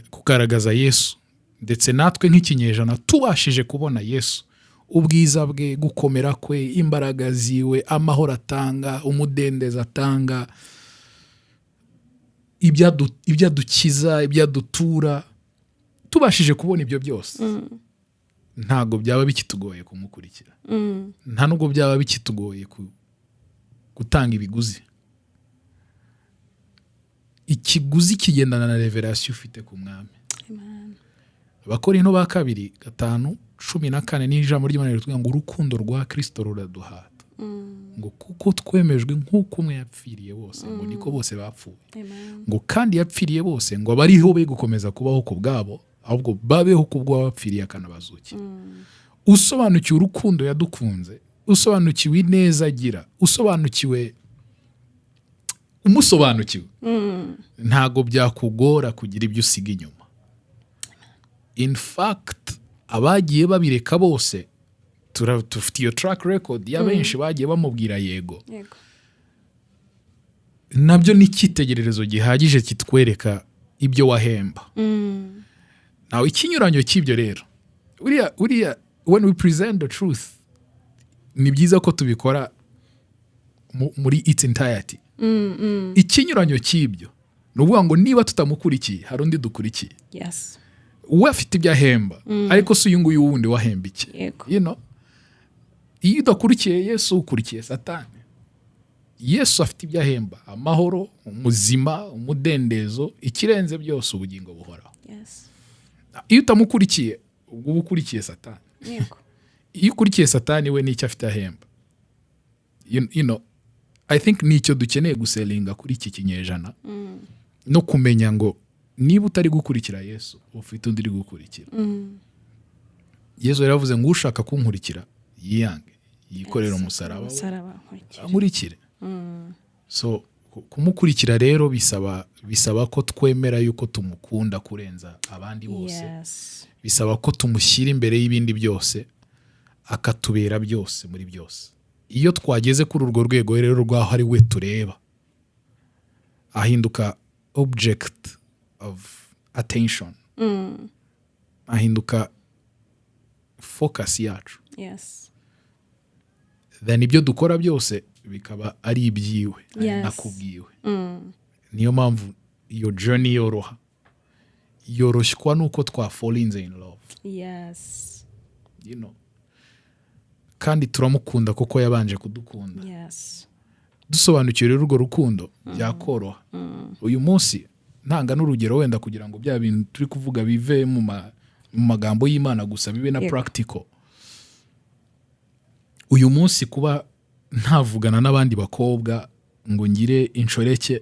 kugaragaza Yesu, ndetse natwe nk'ikinyejana tubashije kubona Yesu, ubwiza bwe, gukomera kwe, imbaraga ziwe, amahoro atanga, umudendezo atanga, ibyo adukiza, ibyo adutura, tubashije kubona ibyo byose, ntabwo byaba bikitugoye kumukurikira. Nta nubwo byaba bikitugoye gutanga ibiguzi. Ikiguzi kigendana na revelation ufite ku Mwami. Amen. Abakorinto ba kabiri 5:14 ni ijambo ry'Imana ritubwira ngo urukundo rwa Kristo ruraduhata, ngo kuko twemejwe nk'uko umwe yapfiriye bose, ngo niko bose bapfuye. Amen. Ngo kandi yapfiriye bose ngo abariho be gukomeza kubaho ku bwabo, ahubwo babeho ku bw'abapfiriye akanabazukira. Usobanukiwe urukundo yadukunze, usobanukiwe ineza agira, usobanukiwe, umusobanukiwe, ntabwo byakugora kugira ibyo usiga inyuma. In fact, abagiye babireka bose, dufite iyo track record ya benshi bagiye bamubwira yego. Nabyo ni icyitegererezo gihagije kitwereka ibyo wahemba. Nawe ikinyuranyo cy'ibyo rero, uriya when we present the truth, ni byiza ko tubikora muri its entirety. Ikinyuranyo cy'ibyo ni ukuvuga ngo niba tutamukurikiye, hari undi dukurikiye. We afite ibyo ahemba, ariko si uyu nguyu wundi wahemba iki? Iyo udakurikiye Yesu, ukurikiye Satani. Yesu afite ibyo ahemba: amahoro, umuzima, umudendezo, ikirenze byose ubugingo buhoraho. Iyo utamukurikiye, ubwo uba ukurikiye Satani. Iyo ukurikiye Satani, we n'icyo afite ahemba. I think nicyo dukeneye gusellinga kuri iki kinyejana, no kumenya ngo niba utari gukurikira Yesu, ufite undi uri gukurikira. Yesu yaravuze ngo ushaka kunkurikira yiyange, yikorere umusaraba we, Umusaraba nkurikira. ankurikire. So kumukurikira rero bisaba ko twemera yuko tumukunda kurenza abandi bose. Bisaba ko tumushyira imbere y'ibindi byose, akatubera byose muri byose. Iyo twageze kuri urwo rwego rero rw'aho ari we tureba, ahinduka object of attention, ahinduka focus yacu. Then ibyo dukora byose bikaba ari ibyiwe, ari nakubwiwe. Niyo mpamvu iyo journey yoroha, yoroshywa nuko twafallinze in love. Kandi turamukunda kuko yabanje kudukunda. Dusobanukiwe rero urwo rukundo, byakoroha. Uyu munsi ntanga n'urugero wenda kugira ngo bya bintu turi kuvuga bive mu magambo y'Imana gusa, bibe na practical. Uyu munsi kuba ntavugana n'abandi bakobwa ngo ngire inshoreke,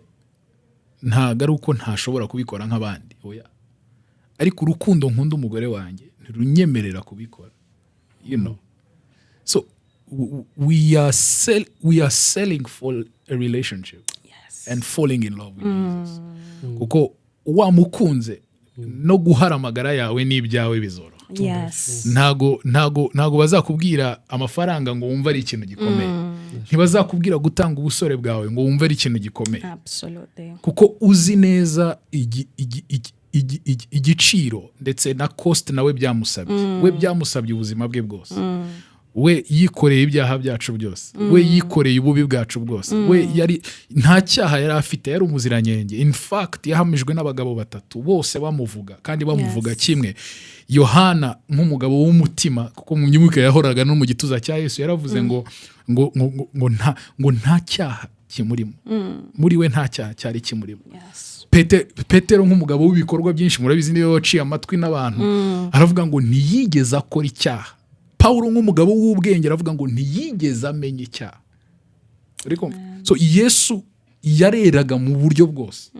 ntabwo ari uko ntashobora kubikora nk'abandi, oya, ariko urukundo nkunda umugore wanjye ntirunyemerera kubikora. So we are selling for a relationship and falling in love with Jesus, kuko wamukunze no guhara amagara yawe n'ibyawe bizoroha. Ntago bazakubwira amafaranga ngo wumve ari ikintu gikomeye, ntibazakubwira gutanga ubusore bwawe ngo wumve ari ikintu gikomeye, kuko uzi neza igiciro ndetse na cost nawe byamusabye. We byamusabye ubuzima bwe bwose. We yikoreye ibyaha byacu byose, we yikoreye ububi bwacu bwose. We yari nta cyaha yari afite, yari umuziranenge. In fact, yahamijwe n'abagabo batatu bose bamuvuga, kandi bamuvuga kimwe. Yohana, nk'umugabo w'umutima, kuko mu myuka yahoraga no mu gituza cya Yesu, yaravuze ngo nta cyaha kimurimo, muri we nta cyaha cyari kimurimo. Petero, nk'umugabo w'ibikorwa byinshi, murabizi niwe waciye amatwi n'abantu, aravuga ngo ntiyigeze akora icyaha. Pawulo, nk'umugabo w'ubwenge, aravuga ngo ntiyigeze amenya icyaha. Uri kumva? So Yesu yareraga mu buryo bwose,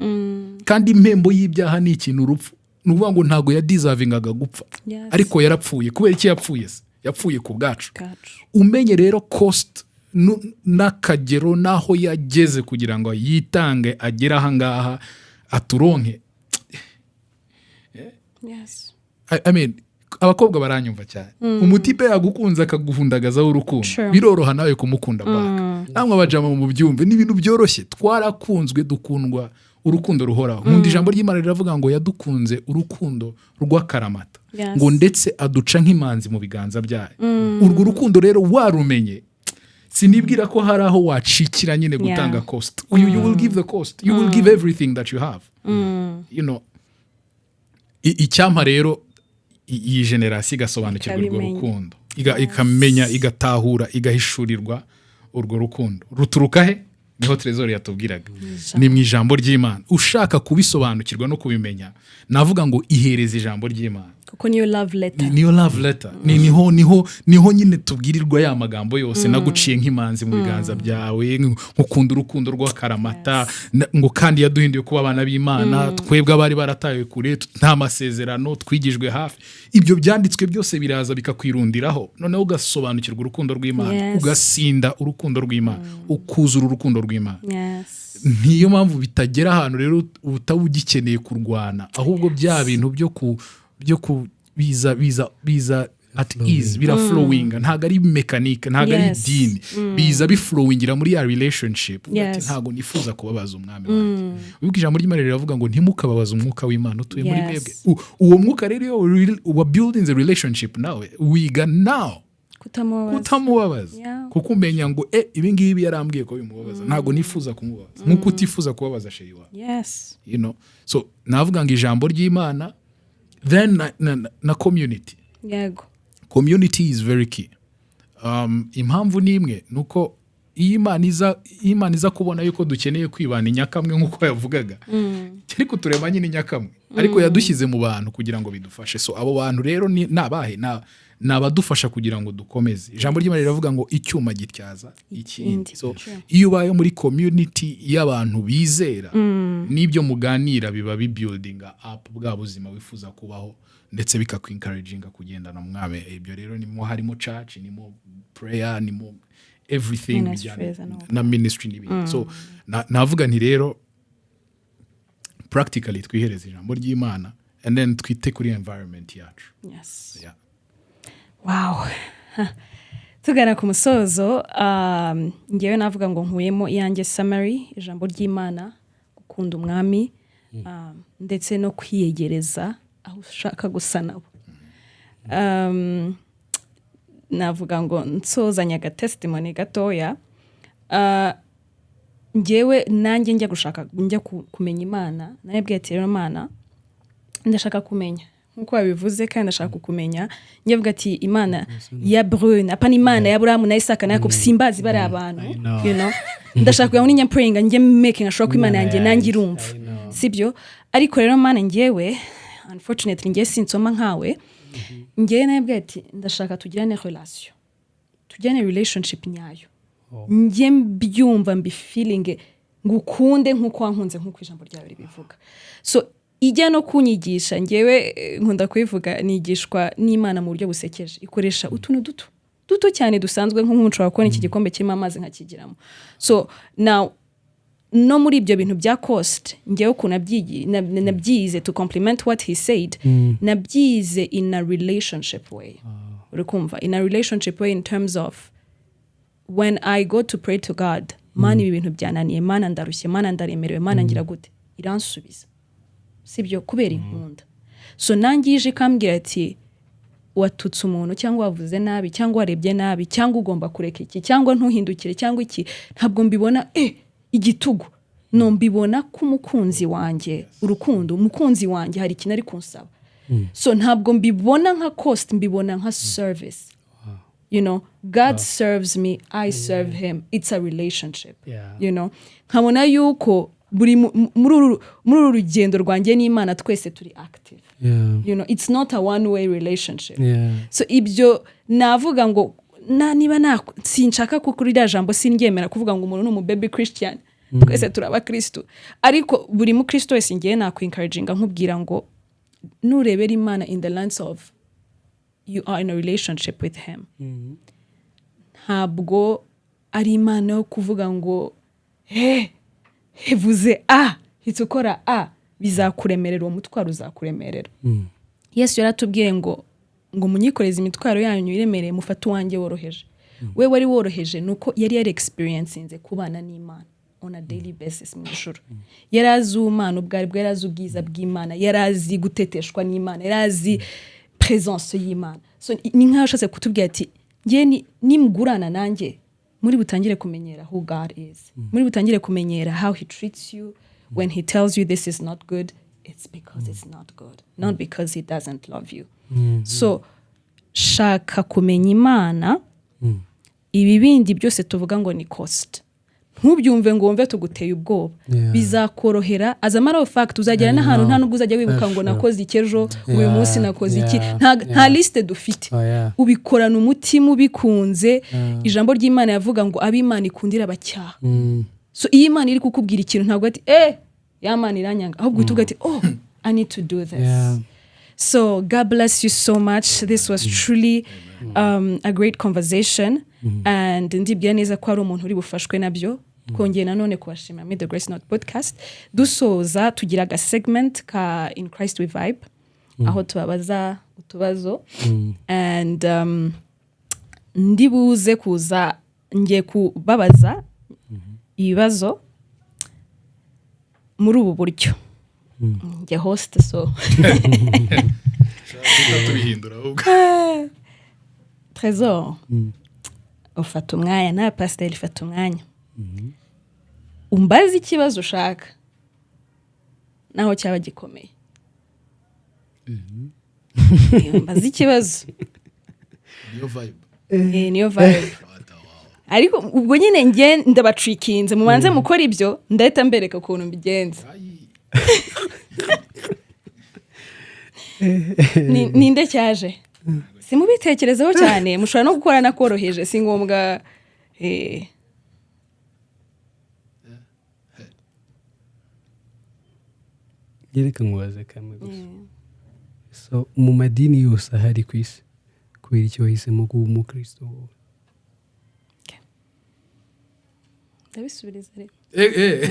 kandi impembo y'ibyaha ni ikintu urupfu. Ni ukuvuga ngo ntabwo yadeservingaga gupfa, ariko yarapfuye. Kubera iki yapfuye se? Yapfuye ku bwacu. Bwacu. Umenye rero cost n'akagero n'aho yageze kugira ngo yitange agere aha ngaha aturonke. I mean, abakobwa baranyumva cyane. Umutipe yagukunze akaguhundagazaho urukundo, biroroha nawe kumukunda back. Namwe abajama mu byumve, ni ibintu byoroshye. Twarakunzwe, dukundwa urukundo ruhoraho. Nkunda ijambo ry'Imana riravuga ngo yadukunze urukundo rw'akaramata, ngo ndetse aduca nk'imanzi mu biganza byayo. Urwo rukundo rero warumenye, sinibwira ko hari aho wacikira nyine gutanga cost. You will give the cost, you will give everything that you have. Icyampa rero iyi generasiyo igasobanukirwa urwo Ikabimenya. rukundo, ikamenya, igatahura, igahishurirwa urwo rukundo ruturuka he. Niho Trezor yatubwiraga, ni mu ijambo ry'Imana. Ushaka kubisobanukirwa no kubimenya, navuga ngo ihereze ijambo ry'Imana, kuko niyo love letter. Niyo love letter. Ni niho nyine tubwirirwa ya magambo yose: "Naguciye nk'imanzi mu biganza byawe, nkukunda urukundo rw'akaramata," ngo kandi yaduhinduye kuba abana b'Imana, twebwe abari baratawe kure, nta masezerano, twigijwe hafi. Ibyo byanditswe byose biraza bikakwirundiraho, noneho ugasobanukirwa urukundo rw'Imana, ugasinda urukundo rw'Imana, ukuzura urukundo rw'Imana. Niyo mpamvu bitagera ahantu rero utaba ugikeneye kurwana, ahubwo bya bintu byo ku biza at ease, biraflowinga. Ntabwo ari mécanique, ntabwo ari idini, biza biflowingira muri ya relationship. Uvuga ati, "Ntabwo nifuza kubabaza umwami wanjye." Wibuke ijambo ry'Imana riravuga ngo ntimukababaze umwuka w'Imana utuye muri mwebwe. Uwo mwuka rero, iyo wa building a relationship nawe, wiga now kutamubabaza. Kutamubabaza, kuko umenya ngo ibi ngibi yarambwiye ko bimubabaza, ntabwo nifuza kumubabaza, nk'uko utifuza kubabaza chéri wawe. So navuga ngo ijambo ry'Imana, then na community. Community is very key. Impamvu ni imwe, ni uko iyo Imana iza kubona yuko dukeneye kwibana inyakamwe nk'uko yavugaga, ariko turema nyine inyakamwe, ariko yadushyize mu bantu kugira ngo bidufashe. So abo bantu rero ni abahe? Ni abadufasha kugira ngo dukomeze. Ijambo ry'Imana riravuga ngo icyuma gityaza ikindi. Ikindi. So iyo ubaye muri community y'abantu bizera, n'ibyo muganira biba bibuildinga up bwa buzima wifuza kubaho, ndetse bikakwencouraginga kugendana mwami. Ibyo rero nimo harimo church, nimo prayer, nimo everything Ministries bijyana and all. na ministry n'ibindi. So navuga nti rero practically twihereze ijambo ry'Imana and then twite kuri environment yacu. Yeah. Wow, tugana ku musozo, ngewe navuga ngo nkuyemo iyanjye summary: ijambo ry'Imana, gukunda umwami, ndetse no kwiyegereza aho ushaka gusa nabo. Navuga ngo nsozanya agatestimony gatoya. Njyewe nanjye njya gushaka, njya kumenya Imana, narabwiye ati: "Rero Imana, ndashaka kumenya nkuko wabivuze, kandi ndashaka kukumenya." Njye ati: "Imana ya Brune, apana Imana ya Aburahamu na Isaka na Yakobo, simbazi bari abantu." I know. Ndashaka kugira ngo ninjya praying, njye making sure ko Imana yanjye nanjye irumva. I know. Sibyo? Ariko rero Mana, njyewe unfortunately njyewe sinsoma nkawe. Njyewe nabwiye ati: "Ndashaka tugirane relation, tugirane relationship nyayo, njye mbyumva, mbifeelinge, ngukunde nk'uko wankunze, nk'uko ijambo ryawe ribivuga." So ijya no kunyigisha, njyewe nkunda kubivuga, nigishwa n'Imana mu buryo busekeje. Ikoresha utuntu duto duto cyane dusanzwe, nk'umuntu ushobora kubona iki gikombe kirimo amazi nkakigiramo. So now no muri ibyo bintu bya cost, njyewe ukuntu nabyize, to complement what he said, nabyize in a relationship way. Uri kumva? In a relationship way in terms of when I go to pray to God: "Mana, ibi bintu byananiye. Mana, ndarushye. Mana, ndaremerewe. Mana, ngira gute?" Iransubiza, sibyo? Kubera inkunda. So nanjye ije ikambwira ati: "Watutse umuntu, cyangwa wavuze nabi, cyangwa warebye nabi, cyangwa ugomba kureka iki, cyangwa ntuhindukire, cyangwa iki," ntabwo mbibona igitugu. No, mbibona ko umukunzi wanjye, urukundo, umukunzi wanjye hari ikintu ari kunsaba. So ntabwo mbibona nka cost, mbibona nka service. God serves me, I serve him. It's a relationship. Nkabona yuko buri muri uru rugendo rwanjye n'Imana, twese turi active. It's not a one way relationship. So ibyo navuga ngo na niba na sinshaka ko kuri ririya jambo, sindyemera kuvuga ngo umuntu ni umubaby Christian. Twese turi abakristo, ariko buri mukristo wese ngiye nakwencouraginga nkubwira ngo nurebera Imana in the lens of you are in a relationship with him, ntabwo ari Imana yo kuvuga ngo he hevuze a hita ukora a, bizakuremerera, uwo mutwaro uzakuremerera. Yesu yaratubwiye ngo munyikoreze imitwaro yanyu iremereye, mufate uwanjye woroheje. We wari woroheje ni uko yari yari experiencinze kubana n'Imana on a daily basis mu ijuru. Yari azi Umwana ubwo aribwo, yari azi ubwiza bw'Imana, yari azi guteteshwa n'Imana, yari azi presence y'Imana. So ni nk'aho ashatse kutubwira ati: "Ngewe nimugurana nanjye, muri butangire kumenyera who God is, muri butangire kumenyera how he treats you. When he tells you this is not good, it's because it's not good, not because he doesn't love you." So shaka kumenya Imana. Ibi bindi byose tuvuga ngo ni cost, ntubyumve ngo wumve tuguteye ubwoba. Bizakorohera. As a matter of fact, uzagera n'ahantu nta nubwo uzajya wibuka ngo nakoze iki ejo, ngo uyu munsi nakoze iki. Nta liste dufite. Oh, yeah. Ubikorana umutima ubikunze. Ijambo ry'Imana yavuga ngo ab'Imana ikundira abacyaha. So iyo Imana iri kukubwira ikintu, ntabwo ati: "Eh, ya Mana iranyanga," ahubwo uhita uvuga ati: "Oh, I need to do this." So God bless you so much. This was truly a great conversation, and ndibwira neza ko hari umuntu uri bufashwe nabyo. Twongeye nanone kubashimira muri The Grace Note Podcast. Dusoza, tugira aga segment ka In Christ We Vibe, aho tubabaza utubazo, and ndibuze kuza ngiye kubabaza ibibazo muri ubu buryo. Njye host, so Duhita tubihindura ahubwo. Trésor, ufata umwanya, nawe pasiteri fata umwanya, umbaze ikibazo ushaka, naho cyaba gikomeye. Mbaze ikibazo. Niyo vibe. Niyo vibe. Ariko ubwo nyine njye ndabacikinze, mubanze mukora ibyo, ndahita mbereka ukuntu mbigenza. Ayi. Ninde cyaje? Simubitekerezeho cyane, mushobora no gukora nakoroheje, si ngombwa. Reka nkubaze kamwe gusa. So mu madini yose ahari ku isi, kubera icyo wahisemo kuba umukristo wowe? Ndabisubiriza rero. Eh.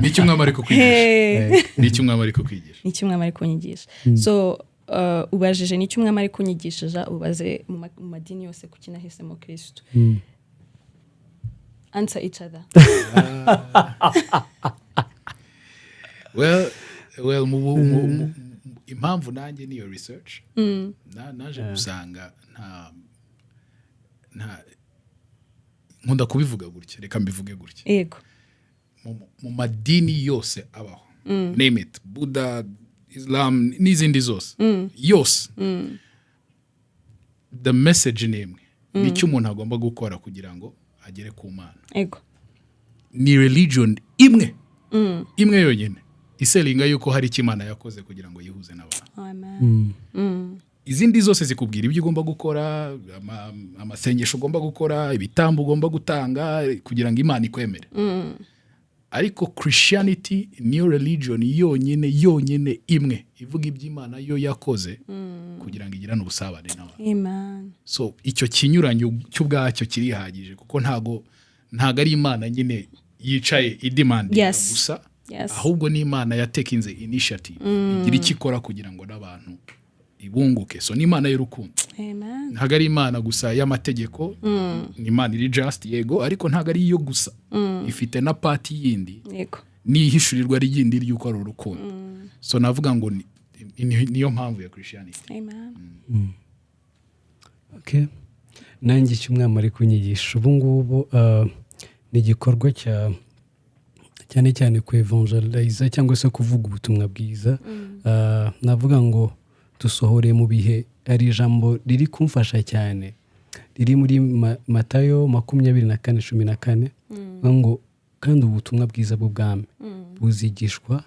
Ni iki Umwami ari kukwigisha? Hey. Ni iki Umwami ari kukwigisha? Ni iki Umwami ari kunyigisha? So ubajije ni iki Umwami ari kunyigisha, ubaze mu madini yose kuki nahisemo Kristo. Answer each other. Well, impamvu nanjye niyo research naje gusanga nta Nkunda kubivuga gutya, reka mbivuge gutya. Mu madini yose abaho, name it, Buddha, Islam n'izindi zose yose, the message ni imwe: nicyo umuntu agomba gukora kugira ngo agere ku Mana. Ni religion imwe imwe yonyine isellinga yuko hari icyo Imana yakoze kugira ngo yihuze n'abantu. Amen. Izindi zose zikubwira ibyo ugomba gukora, amasengesho ugomba gukora, ibitambo ugomba gutanga kugira ngo Imana ikwemere. Ariko Christianity niyo religion yonyine yonyine imwe ivuga iby'Imana yo yakoze kugira ngo igirane ubusabane n'abantu. Amen. So icyo kinyuranyo cy'ubwacyo kirihagije, kuko ntago ari Imana nyine yicaye idemandinga gusa, ahubwo ni Imana yatakinze initiative, igira icyo ikora kugira ngo n'abantu ibunguke. So ni Imana y'urukundo. Amen. Ntabwo ari Imana gusa y'amategeko. Ni Imana iri just, yego, ariko ntabwo ari iyo gusa, ifite na part yindi n'ihishurirwa ryindi ry'uko ari urukundo. So navuga ngo niyo mpamvu ya Christianity. Amen. Okay. Nanjye icyo Umwami ari kunyigisha ubu ngubu ni igikorwa cya cyane cyane ku evangeliza cyangwa se kuvuga ubutumwa bwiza. Navuga ngo dusohoreye mu bihe, hari ijambo riri kumfasha cyane riri muri Matayo 24:14, rivuga ngo: "Kandi ubutumwa bwiza bw'ubwami buzigishwa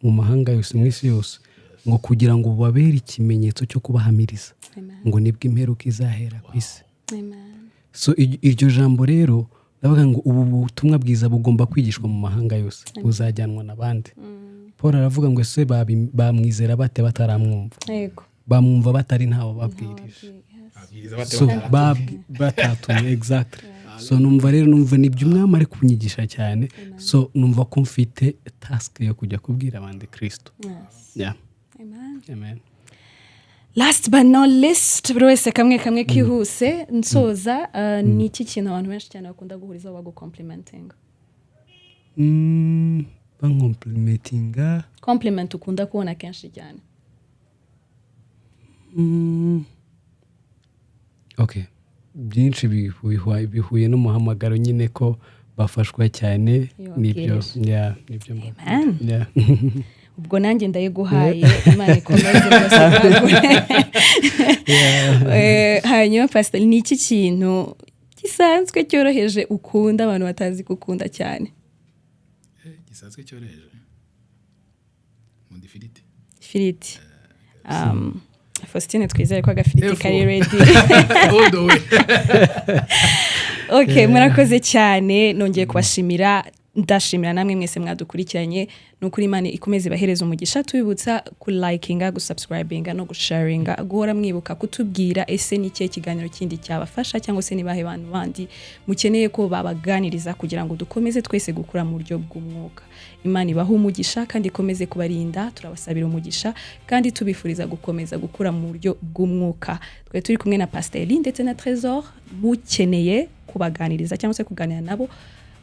mu mahanga yose, mu isi yose, ngo kugira ngo bubabere ikimenyetso cyo kubahamiriza, Amen. ngo nibwo imperuka izahera ku isi." Amen. So iryo jambo rero, ndavuga ngo ubu butumwa bwiza bugomba kwigishwa mu mahanga yose, buzajyanwa n'abandi. Paul aravuga ngo: "Ese bamwizera bate bataramwumva? Bamwumva batari ntawe babwirije?" Abwiriza bate So bataratumye? Batatumye, exactly. So numva rero, numva nibyo Umwami ari kunyigisha cyane. So numva ko mfite task yo kujya kubwira abandi Kristo. Yeah. Amen. Amen. Last but not least, buri wese kamwe kamwe kihuse nsoza, ni iki kintu abantu benshi cyane bakunda guhurizaho bagucomplimentinga? Bancomplimentinga? Compliment ukunda kubona kenshi cyane. Okay, byinshi bihuye n'umuhamagaro nyine, ko bafashwa cyane Iyo nibyo. wabwirije. Yeah, nibyo mbabwira. Amen. Yeah. Ubwo nanjye ndayiguhaye, Imana ikomeze rwose kwagure. Hanyuma pastor, ni iki kintu gisanzwe cyoroheje ukunda abantu batazi gukunda cyane? Gisanzwe cyoroheje, nkunda ifiriti. Ifiriti. Faustine, twizere ko agafiriti F. kari ready. All the way. Okay, murakoze cyane, nongeye kubashimira, ndashimira namwe mwese mwadukurikiranye. Ni ukuri Imana ikomeze ibahereze umugisha. Tubibutsa kulikinga, gusubscribinga no gusharinga, guhora mwibuka kutubwira ese ni ikihe kiganiro kindi cyabafasha, cyangwa se nibahe bantu bandi mukeneye ko babaganiriza, kugira ngo dukomeze twese gukura mu buryo bw'umwuka. Imana ibahe umugisha kandi ikomeze kubarinda. Turabasabira umugisha kandi tubifuriza gukomeza gukura mu buryo bw'umwuka. Twari turi kumwe na Pasiteri ndetse na Trésor. Mukeneye kubaganiriza cyangwa se kuganira nabo,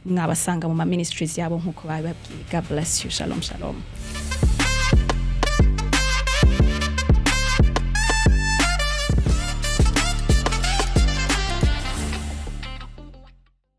mwabasanga mu ma ministries yabo nk'uko babibabwiye. God bless you. Shalom, shalom.